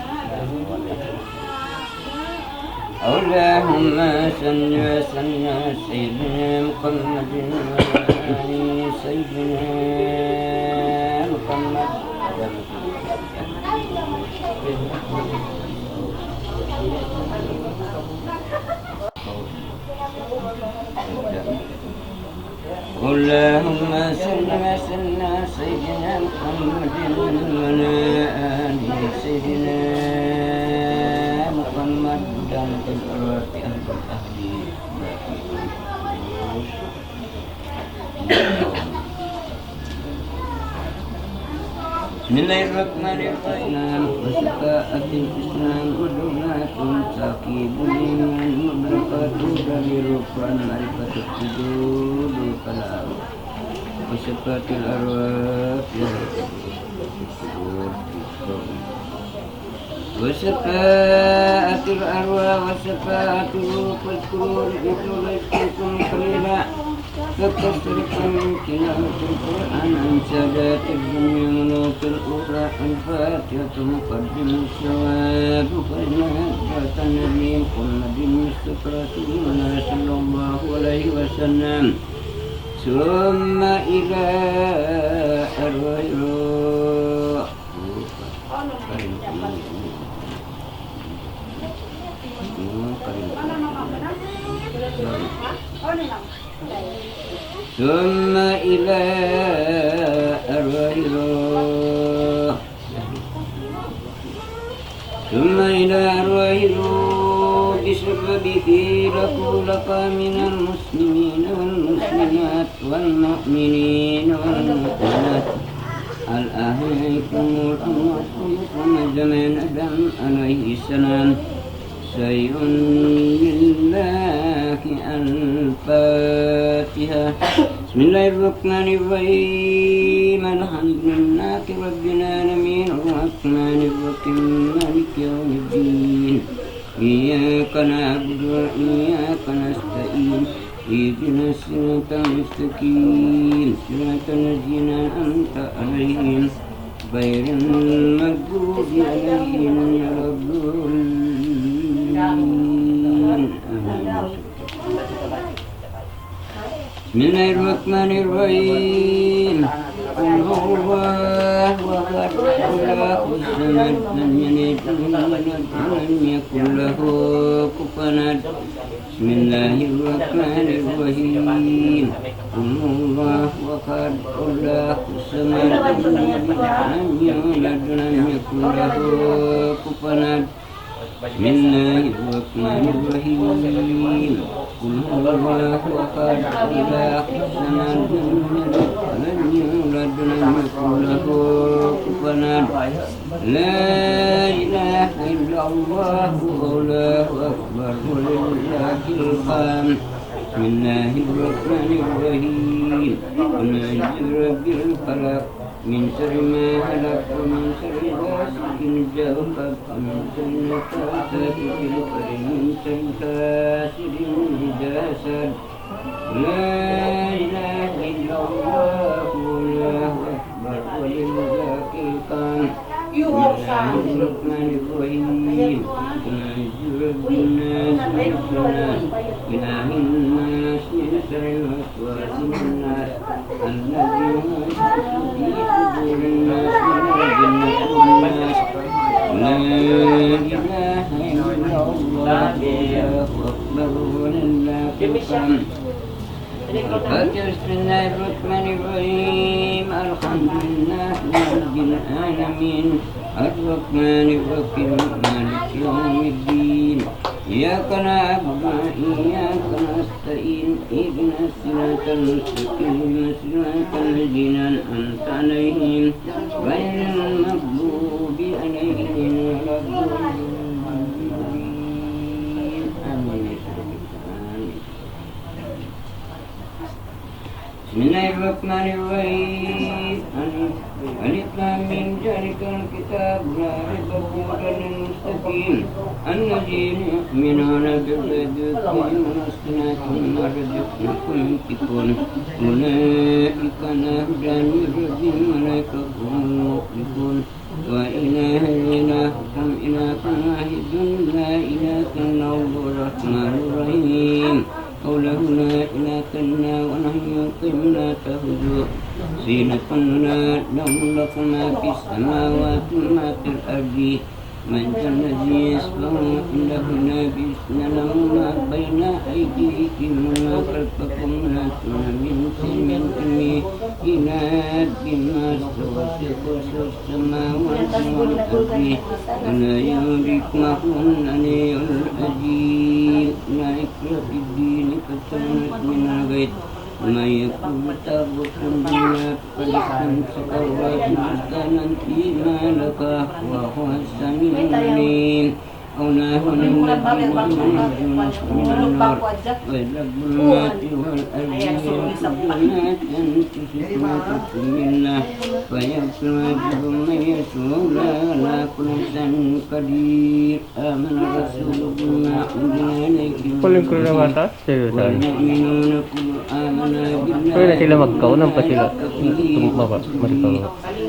اللهم صل وسلم على سيدنا محمد وعلى آل سيدنا محمد. اللهم صل وسلم على سيدنا محمد وعلى آل سيدنا محمد. Dan الأرواح أهل الأهل. بسم الله الرحمن الرحيم. وشفاءة الإسلام ودولة تركيب الإيمان مدركة دليل القرآن معرفة الحدود والكلام. وشفاءة الأرواح وشفاءة الأرواح وشفاءة الروح فاذكروني أذكركم قليلا. تكثر من تلاوة القرآن عن سادات الدنيا ملوك الأخرى. الفاتحة مقدم الثواب، فإنها أتت النبي محمد المصطفى رسول الله صلى الله عليه وسلم. ثم إلى أرواح الروح. ثم إلى أرواح الروح. ثم إلى أرواح الروح بسبب قيل قولك من المسلمين والمسلمات والمؤمنين والمؤمنات الأحياء منهم والأموات. ويكرم زمان آدم عليه السلام. شيء لله. الفاتحة. بسم الله الرحمن الرحيم. الحمد لله رب العالمين. الرحمن الرحيم. مالك يوم الدين. إياك نعبد وإياك نستعين. اهدنا الصراط المستقيم. صراط الذين أنعمت عليهم غير المغضوب عليهم ولا الضالين. آمين. بسم الله الرحمن الرحيم. قل هو الله أحد، الله الصمد، لم يلد ولم يولد ولم يكن له كفوا أحد. بسم الله الرحمن الرحيم. قل هو الله أحد، الله الصمد، لم يلد ولم يولد ولم يكن له كفوا أحد. بسم الله الرحمن الرحيم. قل هو الله أحد، الله الصمد، لم يلد ولم يولد ولم يكن له كفوا أحد. لا إله إلا الله، الله أكبر، ولله الحمد. بسم الله الرحمن الرحيم. قل أعوذ برب الفلق، من شر ما خلق، ومن شر غاسق إذا وقب، ومن شر النفاثات في العقد، ومن شر حاسد إذا حسد. لا إله إلا الله، الله أكبر، ولله الحمد. بسم الله الرحمن الرحيم. قل أعوذ برب الناس، ملك الناس، إله الناس، من شر الوسواس الخناس، الذي يوسوس في صدور الناس من الجنة والناس. لا إله إلا الله، الله أكبر، ولله الحمد. الفاتحة. بسم الله الرحمن الرحيم. الحمد لله رب العالمين. الرحمن الرحيم. مالك يوم الدين. إياك نعبد وإياك نستعين. اهدنا الصراط المستقيم. صراط الذين أنعمت عليهم غير المغضوب عليهم ولا الضالين. آمين. بسم الله الرحمن الرحيم. ألف لام ميم. ذلك الكتاب لا ريب فيه هدى للمتقين الذين يؤمنون بالغيب ويقيمون الصلاة ومما رزقناهم ينفقون أولئك على هدى من ربهم وأولئك هم المفلحون. وإلهنا وإلهكم إله واحد لا إله إلا هو الرحمن الرحيم. قوله لا إله إلا ونحن نقيم لا تأخذه سنة ولا نوم له ما في السماوات وما في الأرض. من ذا الذي يشفع عنده إلا بإذنه يعلم ما بين أيديهم وما خلفهم ولا يحيطون بشيء من علمه إلا بما وسع السماوات والأرض ولا يؤوده حفظهما وهو العلي العظيم. لا إكراه في الدين قد تبين الرشد من الغي ومن يكفر بالطاغوت والإيمان فقد استمسك بالعروة الوثقى لا انفصام لها وهو السميع العليم. وننجينا من النار. ولكم ما في الأرض من كل ما تنفقون تؤتي منه. فيغفر ويرحم من يشاء ولا على كل شيء قدير. آمن الرسول بما أنزل إليه من ربه والمؤمنون كل آمن بالله وملائكته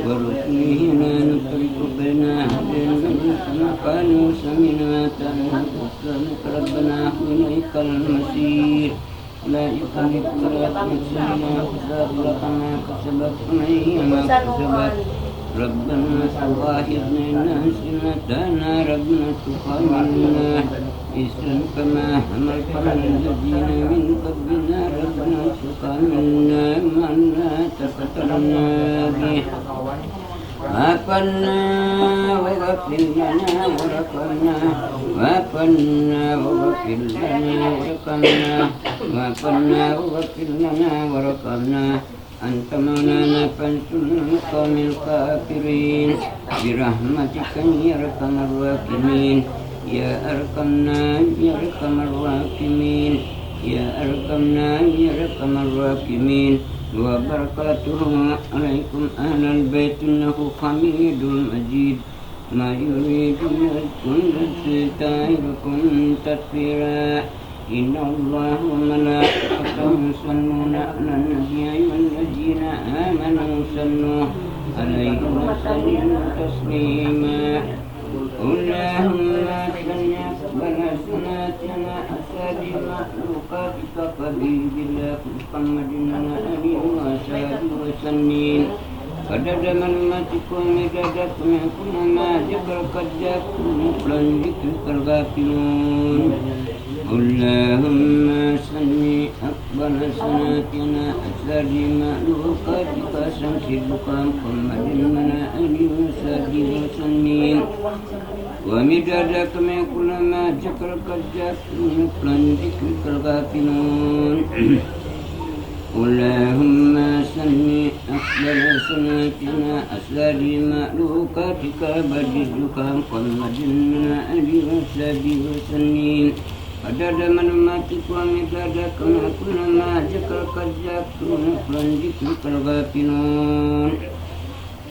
ورسله لا نفرق بين أحد من رسله وقالوا سمعنا وأطعنا غفرانك ربنا وإليك المصير. لا يكلف الله نفسا إلا وسعها لها ما كسبت وعليها ما اكتسبت. ربنا لا تؤاخذنا إن نسينا أو أخطأنا. ربنا لا تحمل علينا إصرا كما حملته على الذين من قبلنا. ربنا لا تحملنا ما لا طاقة لنا به. واعف عنا واغفر لنا وارحمنا. واعف عنا واغفر لنا وارحمنا. واعف عنا واغفر لنا وارحمنا. أنت مولانا فانصرنا على القوم الكافرين برحمتك يا أرحم الراحمين. يا أرحم الراحمين، يا أرحم الراحمين، يا أرحم الراحمين. وبركاته عليكم أهل البيت إنه حميد مجيد. ما يريد الناس كل شيء طاهركم تطهيرا. إن الله وملائكته يصلون على النبي يا أيها الذين آمنوا صلوا عليه وسلموا تسليما. اللهم صل أفضل صلاتنا أسعد مخلوقاتك حبيب الله محمد وعلى آله وصحبه وسلم. عدد معلوماتك ومداد علمك كلما ذكرك الذاكرون فلن يدركك الغافلون. اللهم صل أفضل صلاتنا أسعد مخلوقاتك شمس الضحى محمد وعلى آله وصحبه وسلم. ومداد كلماتك كلما ذكرك الذاكرون فلن يدركك الغافلون. اللهم صل أفضل صلاتنا أسعد مخلوقاتك بدر الدجى محمد وعلى آله وصحبه وسلم. عدد معلوماتك ومداد كلماتك كلما ذكرك الذاكرون فلن يدركك الغافلون.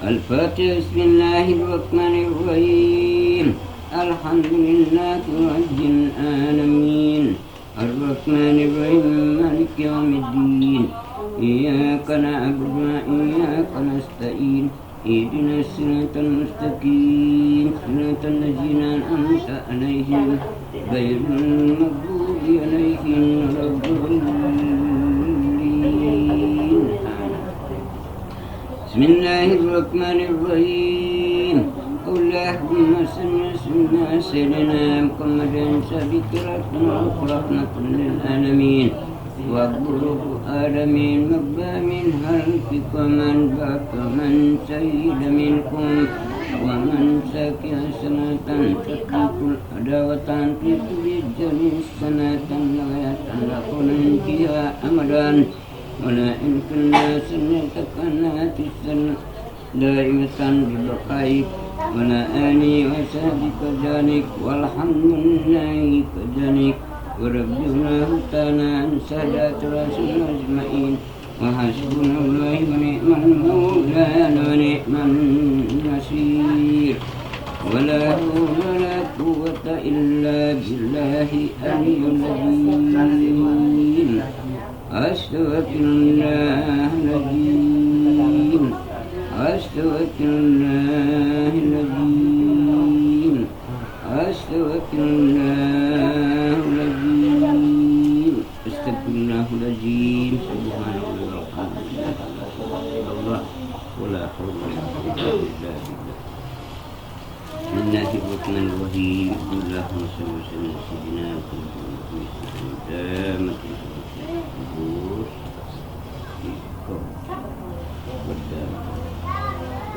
الفاتحة. بسم الله الرحمن الرحيم. الحمد لله رب العالمين. الرحمن الرحيم. مالك يوم الدين. إياك نعبد وإياك نستعين. اهدنا الصراط المستقيم. صراط الذين أنعمت عليهم غير المغضوب عليهم ولا الضالين. آمين. بسم الله الرحمن الرحيم. اللهم صل وسلم على سيدنا محمد سابق رحمة للعالمين. واكبر آدم مقبى من خلقك من بقى من شهد منكم ومن سكى صلاة تكفي العداوة في قلوب الجنة سنة لا يتلقون فيها أبدا. ولا إن كنا سنة كانت السنة دائمة ببقائك وعلى آله وصحبه كذلك والحمد لله كذلك. ورضي الله تعالى عن سادات رسول الله أجمعين. وحسبنا الله ونعم المولى ونعم النصير. ولا حول ولا قوة إلا بالله العلي العظيم. أستغفر الله العظيم. أستغفر الله العظيم. أستغفر الله العظيم. أستغفر الله العظيم. سبحان الله والحمد لله ولا إله إلا الله ولا حول ولا قوة إلا بالله. بسم الله الرحمن الرحيم. اللهم صل وسلم على سيدنا محمد وعلى آله وصحبه وسلم.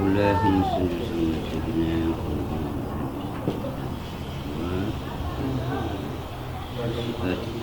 اللهم صل وسلم على سيدنا محمد وعلى آله وصحبه وسلم.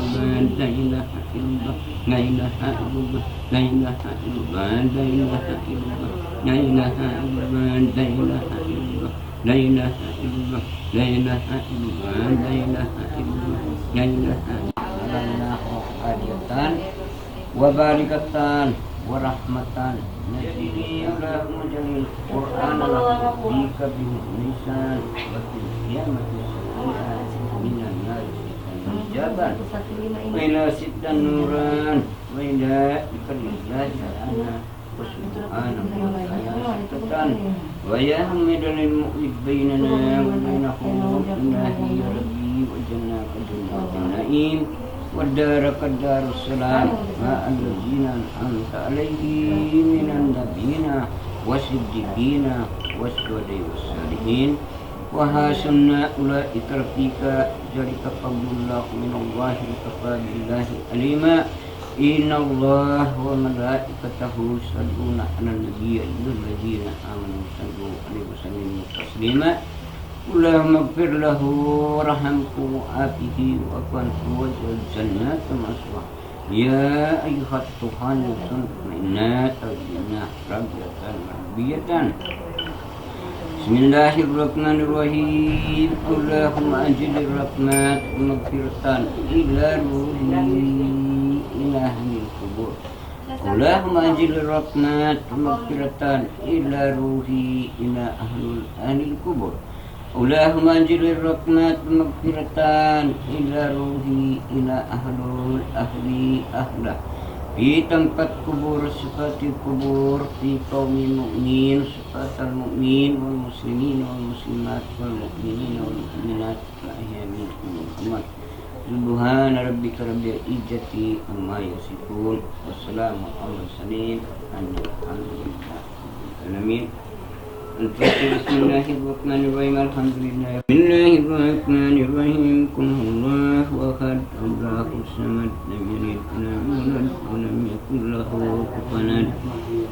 الله، لا إله إلا الله، لا إله إلا الله، لا إله إلا الله، لا إله إلا الله، لا إله إلا الله، لا إله إلا الله، لا إله إلا الله، لا إله إلا الله، لا إله إلا الله، لا إله إلا الله. وبركة ورحمة. اللهم اجعل القرآن رفيق به اللسان، وفي القيامة سريعا، من النار سجايا حجابا، وإلى الصراط نورا، وإلى ذكر الله تعالى وسبحانه وتعالى صفة، ويا حامدا للمؤلف بيننا وبينهم، إلهي يا ربي، واجعلنا كجنات النعيم، ودارك دار السلام مع الذين أنعمت عليهم من النبيين والصديقين والشهداء والصالحين، وحسن أولئك رفيقا، ذلك فضل الله من الله، وكفى بالله عليما. إن الله وملائكته يصلون على النبي، يا أيها الذين آمنوا صلوا عليه وسلموا تسليما. اللهم اغفر له وارحمه وعافه واعف عنه واجعل الجنة مثواه. يا أيتها النفس المطمئنة، ارجعي إلى ربك راضية مرضية. بسم الله الرحمن الرحيم. اللهم أنزل رحمة ومغفرة إلى روحي إلى أهل القبور. اللهم أنزل رحمة ومغفرة إلى روحي إلى أهل، أهل القبور. اللهم أنزل رحمة ومغفرة إلى روحي إلى أهل، أهل، أهله. في تنقية القبور، صفات القبور، في قوم المؤمنين، صفات المؤمنين والمسلمين والمسلمات والمؤمنين والمؤمنات الأحياء منهم والأموات. سبحان ربك رب العزة عما يصفون، وسلام على المرسلين، والحمد لله رب العالمين. الفاتحة. بسم الله الرحمن الرحيم. الحمد لله. بسم الله الرحمن الرحيم. قل هو الله أحد، الله الصمد، لم يلد ولم يولد، ولم يكن له كفوا أحد.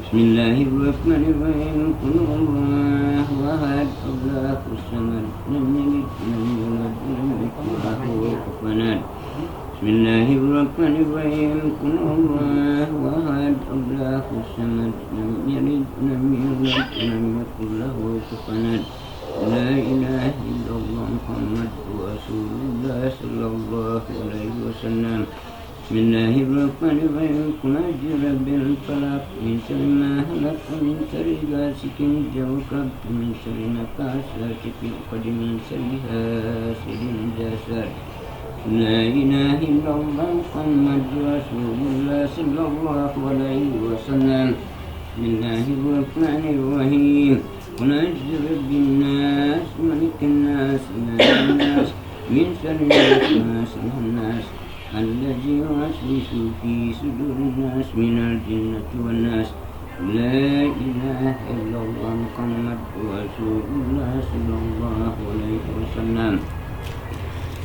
بسم الله الرحمن الرحيم. قل هو الله أحد، الله الصمد، لم يلد ولم يولد، ولم يكن له كفوا أحد. بسم الله الرحمن الرحيم. قل هو الله أحد، الله الصمد، لم يلد ولم يولد، ولم يكن له كفوا أحد. لا إله إلا الله محمد رسول الله صلى الله عليه وسلم. بسم الله الرحمن الرحيم. قل أعوذ برب الفلق، من شر ما خلق، ومن شر غاسق إذا وقب، ومن شر النفاثات في العقد، ومن شر حاسد إذا حسد. لا إله إلا الله محمد رسول الله صلى الله عليه وسلم. بسم الله الرحمن الرحيم. قل أعوذ برب الناس، ملك الناس، إله الناس، من شر الوسواس الخناس، الذي يوسوس في صدور الناس، من الجنة والناس. لا إله إلا الله محمد رسول الله صلى الله عليه وسلم.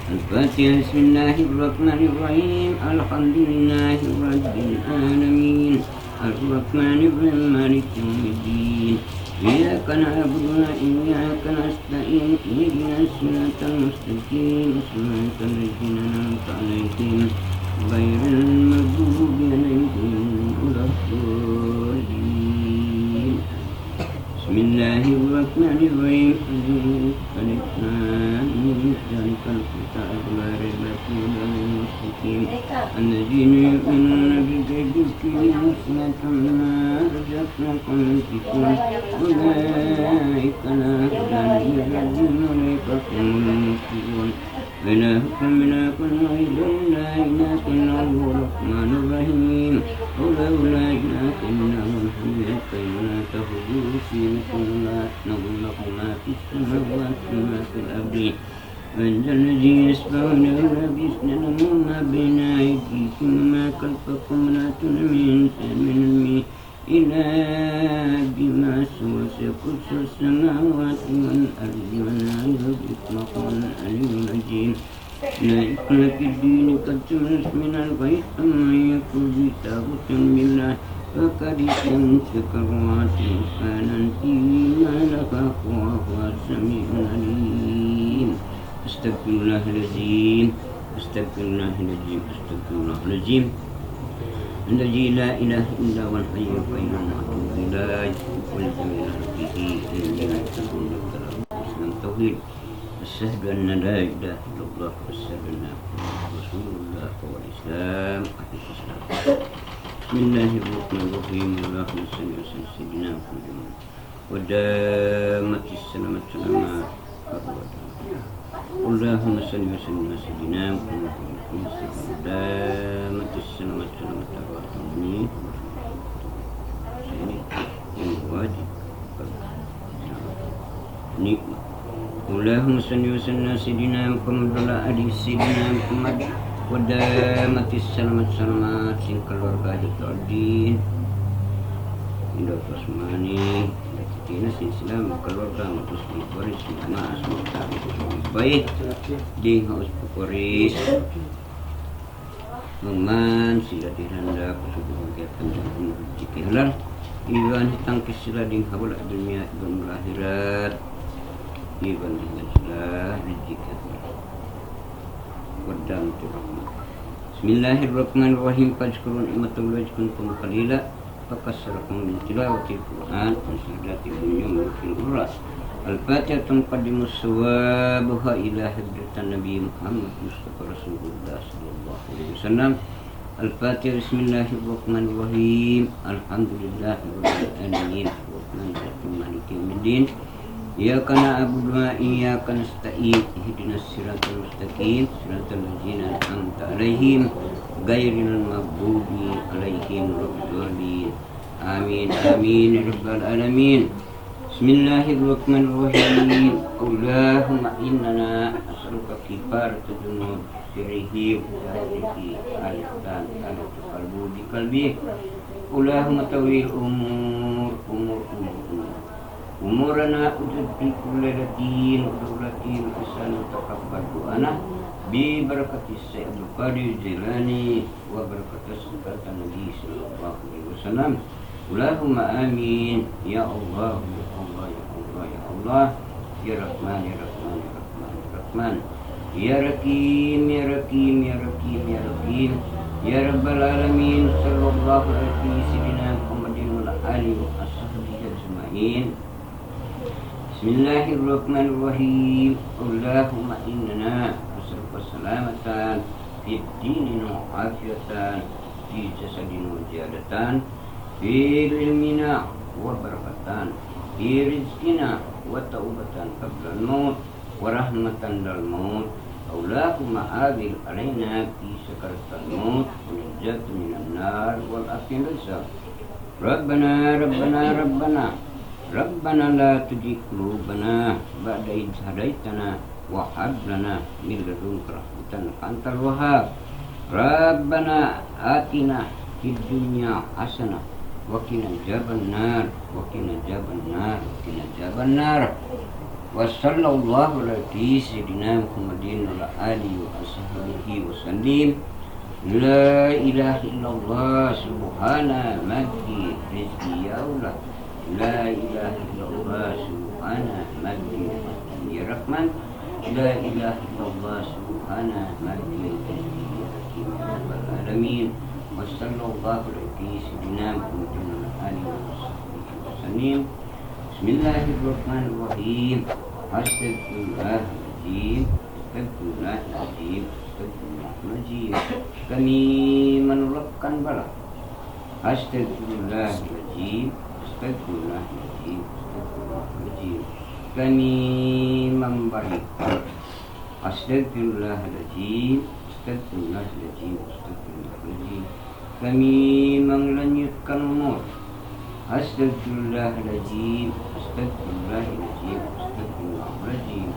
الفاتحة. بسم الله الرحمن الرحيم. الحمد لله رب العالمين. الرحمن الرحيم. مالك يوم الدين. إياك نعبد وإياك نستعين. اهدنا الصراط المستقيم. صراط الذين أنعمت عليهم غير المغضوب عليهم ولا الضالين. بسم الله الرحمن الرحيم. ألف لام ميم. ذلك الكتاب لا ريب فيه هدى للمتقين. الذين يؤمنون بالغيب ويقيمون الصلاة ومما رزقناهم ينفقون. أولئك على هدى من ربهم وأولئك هم المفلحون. إلهكم إله واحد لا إله إلا هو الرحمن الرحيم. قل لا إله إلا هو الحي القيوم لا تأخذه سنة ولا نوم له ما في السماوات وما في الأرض. من ذا الذي يشفع عنده إلا بإذنه، له ما بين أيديهم وما خلفهم ولا يحيطون بشيء من علمه إلا بما شاء، وسع كرسيه السماوات والأرض ولا يؤوده حفظهما وهو العلي العظيم. أولئك على حفظ الدين كالقمر من الغيث، ومن يكفر بالطاغوت ويؤمن بالله فقد استمسك بالعروة الوثقى لا انفصام لها وهو السميع العليم. أستغفر الله العظيم. أستغفر الله العظيم. أستغفر الله العظيم الذي لا إله إلا هو الحي القيوم وأتوب إليه. وأنتم إلى ربه إليه تحشرون. الإسلام التوحيد. أشهد أن لا إله إلا الله، وأشهد أن محمدا رسول الله، وهو الإسلام. أحبة الإسلام. بسم الله الرحمن الرحيم. اللهم صل وسلم على سيدنا محمد. ودامت السلامة سلامة. اللهم صل وسلم على سيدنا محمد. ودامت السلامة سلامة. Ini yang wajib. Ini. اللهم صل وسلم على سيدنا محمد وعلى آل سيدنا محمد. ودامت السلامة سلامة. Sin kaluarga Haji Abdin, Indah Usmani, Tina, sin sila makaluarga, matus di Paris, na asma tabi ko sa Bombay. Di haus pa Paris. Maman sila di handa, pasubuhan kaya panjang umur, rijiki halal. Iban hitangkis sila di ha wala' dunya, iban wala' akhirat. Iban hingan sila rijiki halal. Waddam tu rahmat. بسم الله الرحمن الرحيم. فاذكروا نعمة الله عليكم كنتم قليلا فكثركم بتلاوة القرآن وشهادة الدنيا وملك القرآن. الفاتحة تقدم ثوابها إلى حضرة النبي محمد مصطفى رسول الله صلى الله عليه وسلم. الفاتحة. بسم الله الرحمن الرحيم. الحمد لله رب العالمين. الرحمن الرحيم. مالك يوم الدين. إياك نعبد وإياك نستعين. اهدنا الصراط المستقيم. صراط الذين أنعمت عليهم غير المغضوب عليهم ولا الضالين. آمين، آمين يا رب العالمين. بسم الله الرحمن الرحيم. اللهم إنا نسألك كفارة الذنوب سره وجهره على الإحسان على التقرب بقلبه. اللهم طول الأمور، أمور، أمور، أمور. أمورنا وجدد كل ليلة ودورة وإحسان وتقبل دعانا ببركة الشيخ عبد القادر الجيلاني وبركة صلاة النبي صلى الله عليه وسلم. اللهم آمين. يا الله، يا الله، يا الله، يا الله. يا رحمن، يا رحمن، يا رحمن، يا رحمن. يا رحيم، يا رحيم، يا رحيم، يا رحيم. يا رب العالمين. صلى الله على سيدنا محمد وعلى آله وصحبه أجمعين. بسم الله الرحمن الرحيم. اللهم إنا نسألك السلامة في الدين وعافية في جسد وزيادة في علمنا وبركة في رزقنا وتوبة قبل الموت ورحمة عند الموت. اللهم أنزل علينا في سكرات الموت ونجاة من النار والعافية عند الحساب. ربنا، ربنا، ربنا، ربنا لا تزغ قلوبنا بعد إذ هديتنا وهب لنا من لدنك رحمة إنك أنت الوهاب. ربنا آتنا في الدنيا حسنة وقنا عذاب النار، وقنا عذاب النار، وقنا عذاب النار. وصلى الله على سيدنا محمد وعلى آله وصحبه وسلم. لا إله إلا الله سبحانه مدي رزقي يا الله. لا إله إلا الله سبحانه مدي رزقي يا رحمن. لا إله إلا الله سبحانه مدي رزقي يا حكيم يا رب العالمين. وصلى الله على سيدنا محمد وعلى آله وصحبه وسلم. بسم الله الرحمن الرحيم. أستغفر الله العظيم، أستغفر الله العظيم، أستغفر الله العظيم. Kami manulakkan bala. أستغفر الله العظيم، أستغفر الله العظيم، أستغفر الله العظيم. Kami mambarikan. أستغفر الله العظيم، أستغفر الله العظيم، أستغفر الله العظيم. Kami manglanyutkan umur. أستغفر الله العظيم، أستغفر الله العظيم، أستغفر الله العظيم.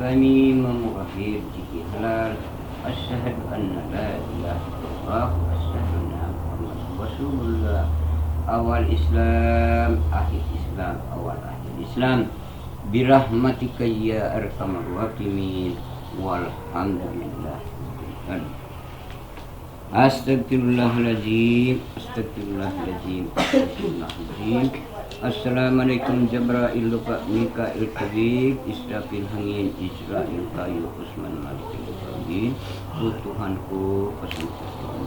Kami mamugah rizki halal. أشهد أن لا إله إلا الله، أشهد أن محمدا رسول الله. Awal Islam, akhir Islam, awal akhir Islam. برحمتك يا أرحم الراحمين. والحمد لله. أستغفر الله العظيم، أستغفر الله العظيم، أستغفر الله العظيم. السلام عليكم جبرائيل لباب ميكائيل طبيب إسرافيل hangin إسرائيل kayu عثمان مالك المتوحدين. Tuhanku, pasal Tuhan.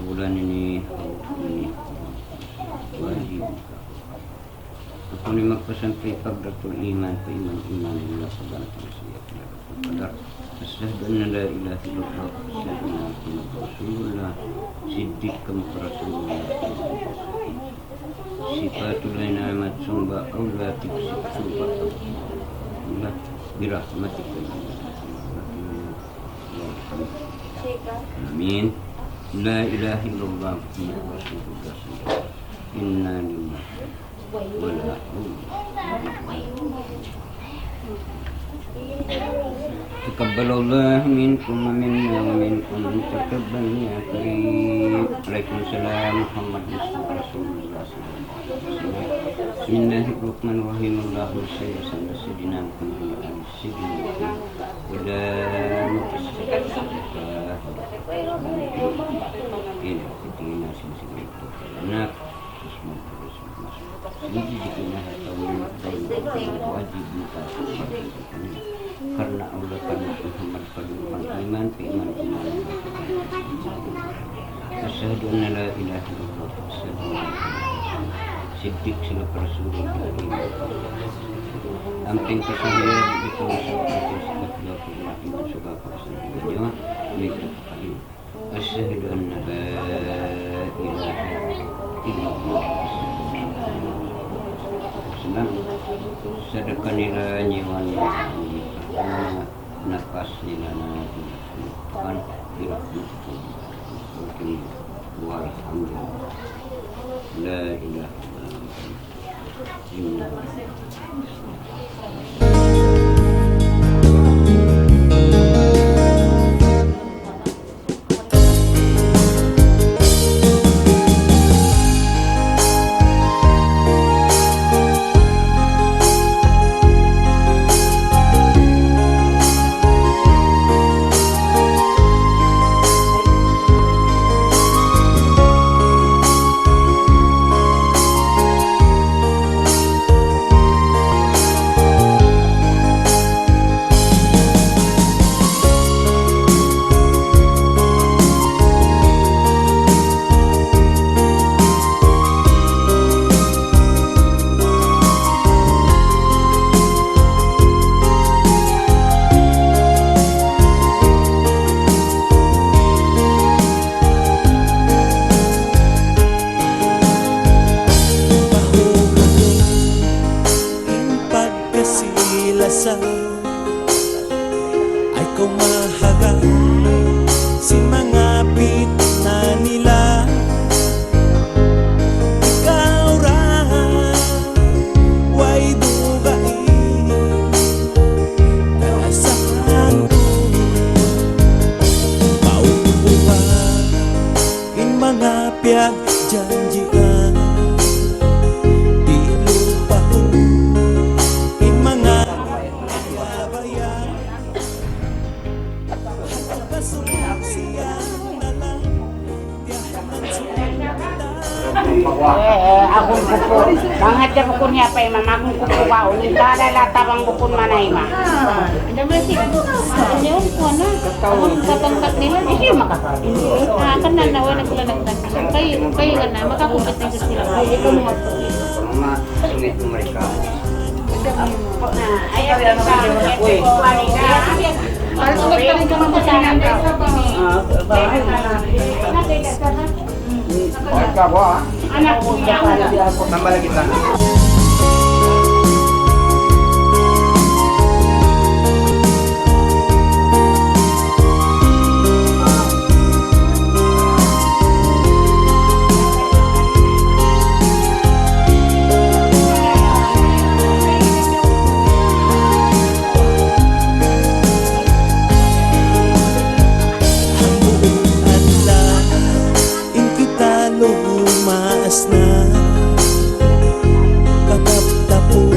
Bulan ini, ini wajib. Aku ini magpasan kay Faqratul Iman, pa iman, iman illa faqratul siyat, faqratul qadar. أشهد أن لا إله إلا الله، أشهد أن محمدا رسول الله. Siddiq kamu ka Rasulullah. Sipatul lain amat sumba Allah tiksik sumba. Allah, برحمتك. آمين. لا إله إلا الله محمد رسول الله صلى الله عليه وسلم. إنا لله. تقبل الله منكم ومنا ومنكم تقبل يا كريم. عليكم السلام محمد مصطفى رسول الله صلى الله عليه وسلم. بسم الله الرحمن الرحيم. اللهم صل وسلم على سيدنا محمد وعلى آل سيدنا محمد. ولا نقصر. Ini di sini wajib minta. Karna Allah, karna Muhammad, karna iman, iman, iman. أشهد أن لا إله إلا الله، أشهد أن محمدا رسول الله. Siddiq sila ka Rasulullah. Amping ka sila, ito sa pagkakasal, iman sa pagkakasal. أشهد أن لا إله إلا الله. Sadja kanila niwan na, na, napas nila na, na, na, birahmatikum. Walhamdulillah. La ilaha illallah. Pagkasi-lasa ay kumahaga sin manga pitna nila. Ikaw ra way dugaing, kalasahan ku. Paupuan in manga piyagjanjian, di' lupaun in manga kabayan. Kasusiyan na lang, tiyanan sumundan. Eh, eh, agun ku pu. Mangadja bukun niya pa imam, agun ku pu ba, unin ka, ala, ala, tabang bukun manayma. Hindi, masih. Hindi, kuwan na. Agun, papangkat nila. Hindi, makakaroon. Ah, kan na, nawa na sila nagtag-, kayo, kayo ka na, makakumpit na sila. Ay, ikaw mo. Mga sungit mo, Marika. Tambal lagi ta. Hambuuk adlaw in kita lumaas na, pataptapun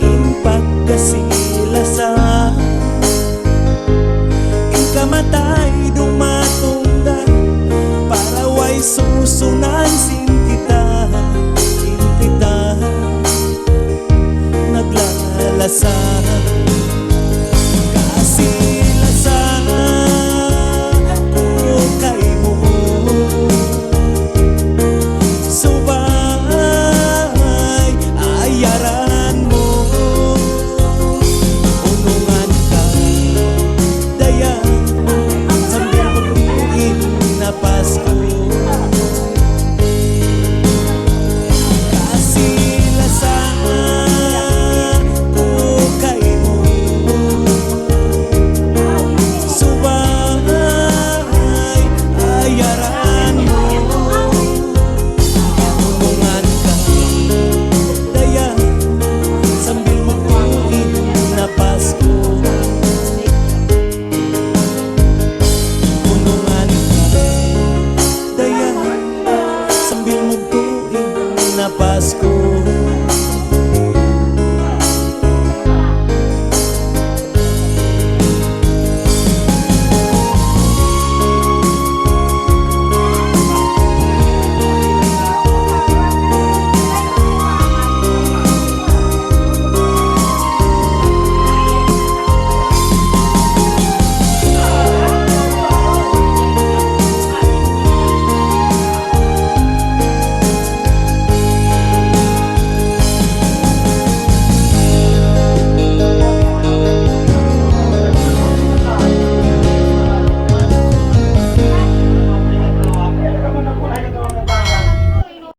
in pagkasi-lasa. In kamatay dumatung da para way susunan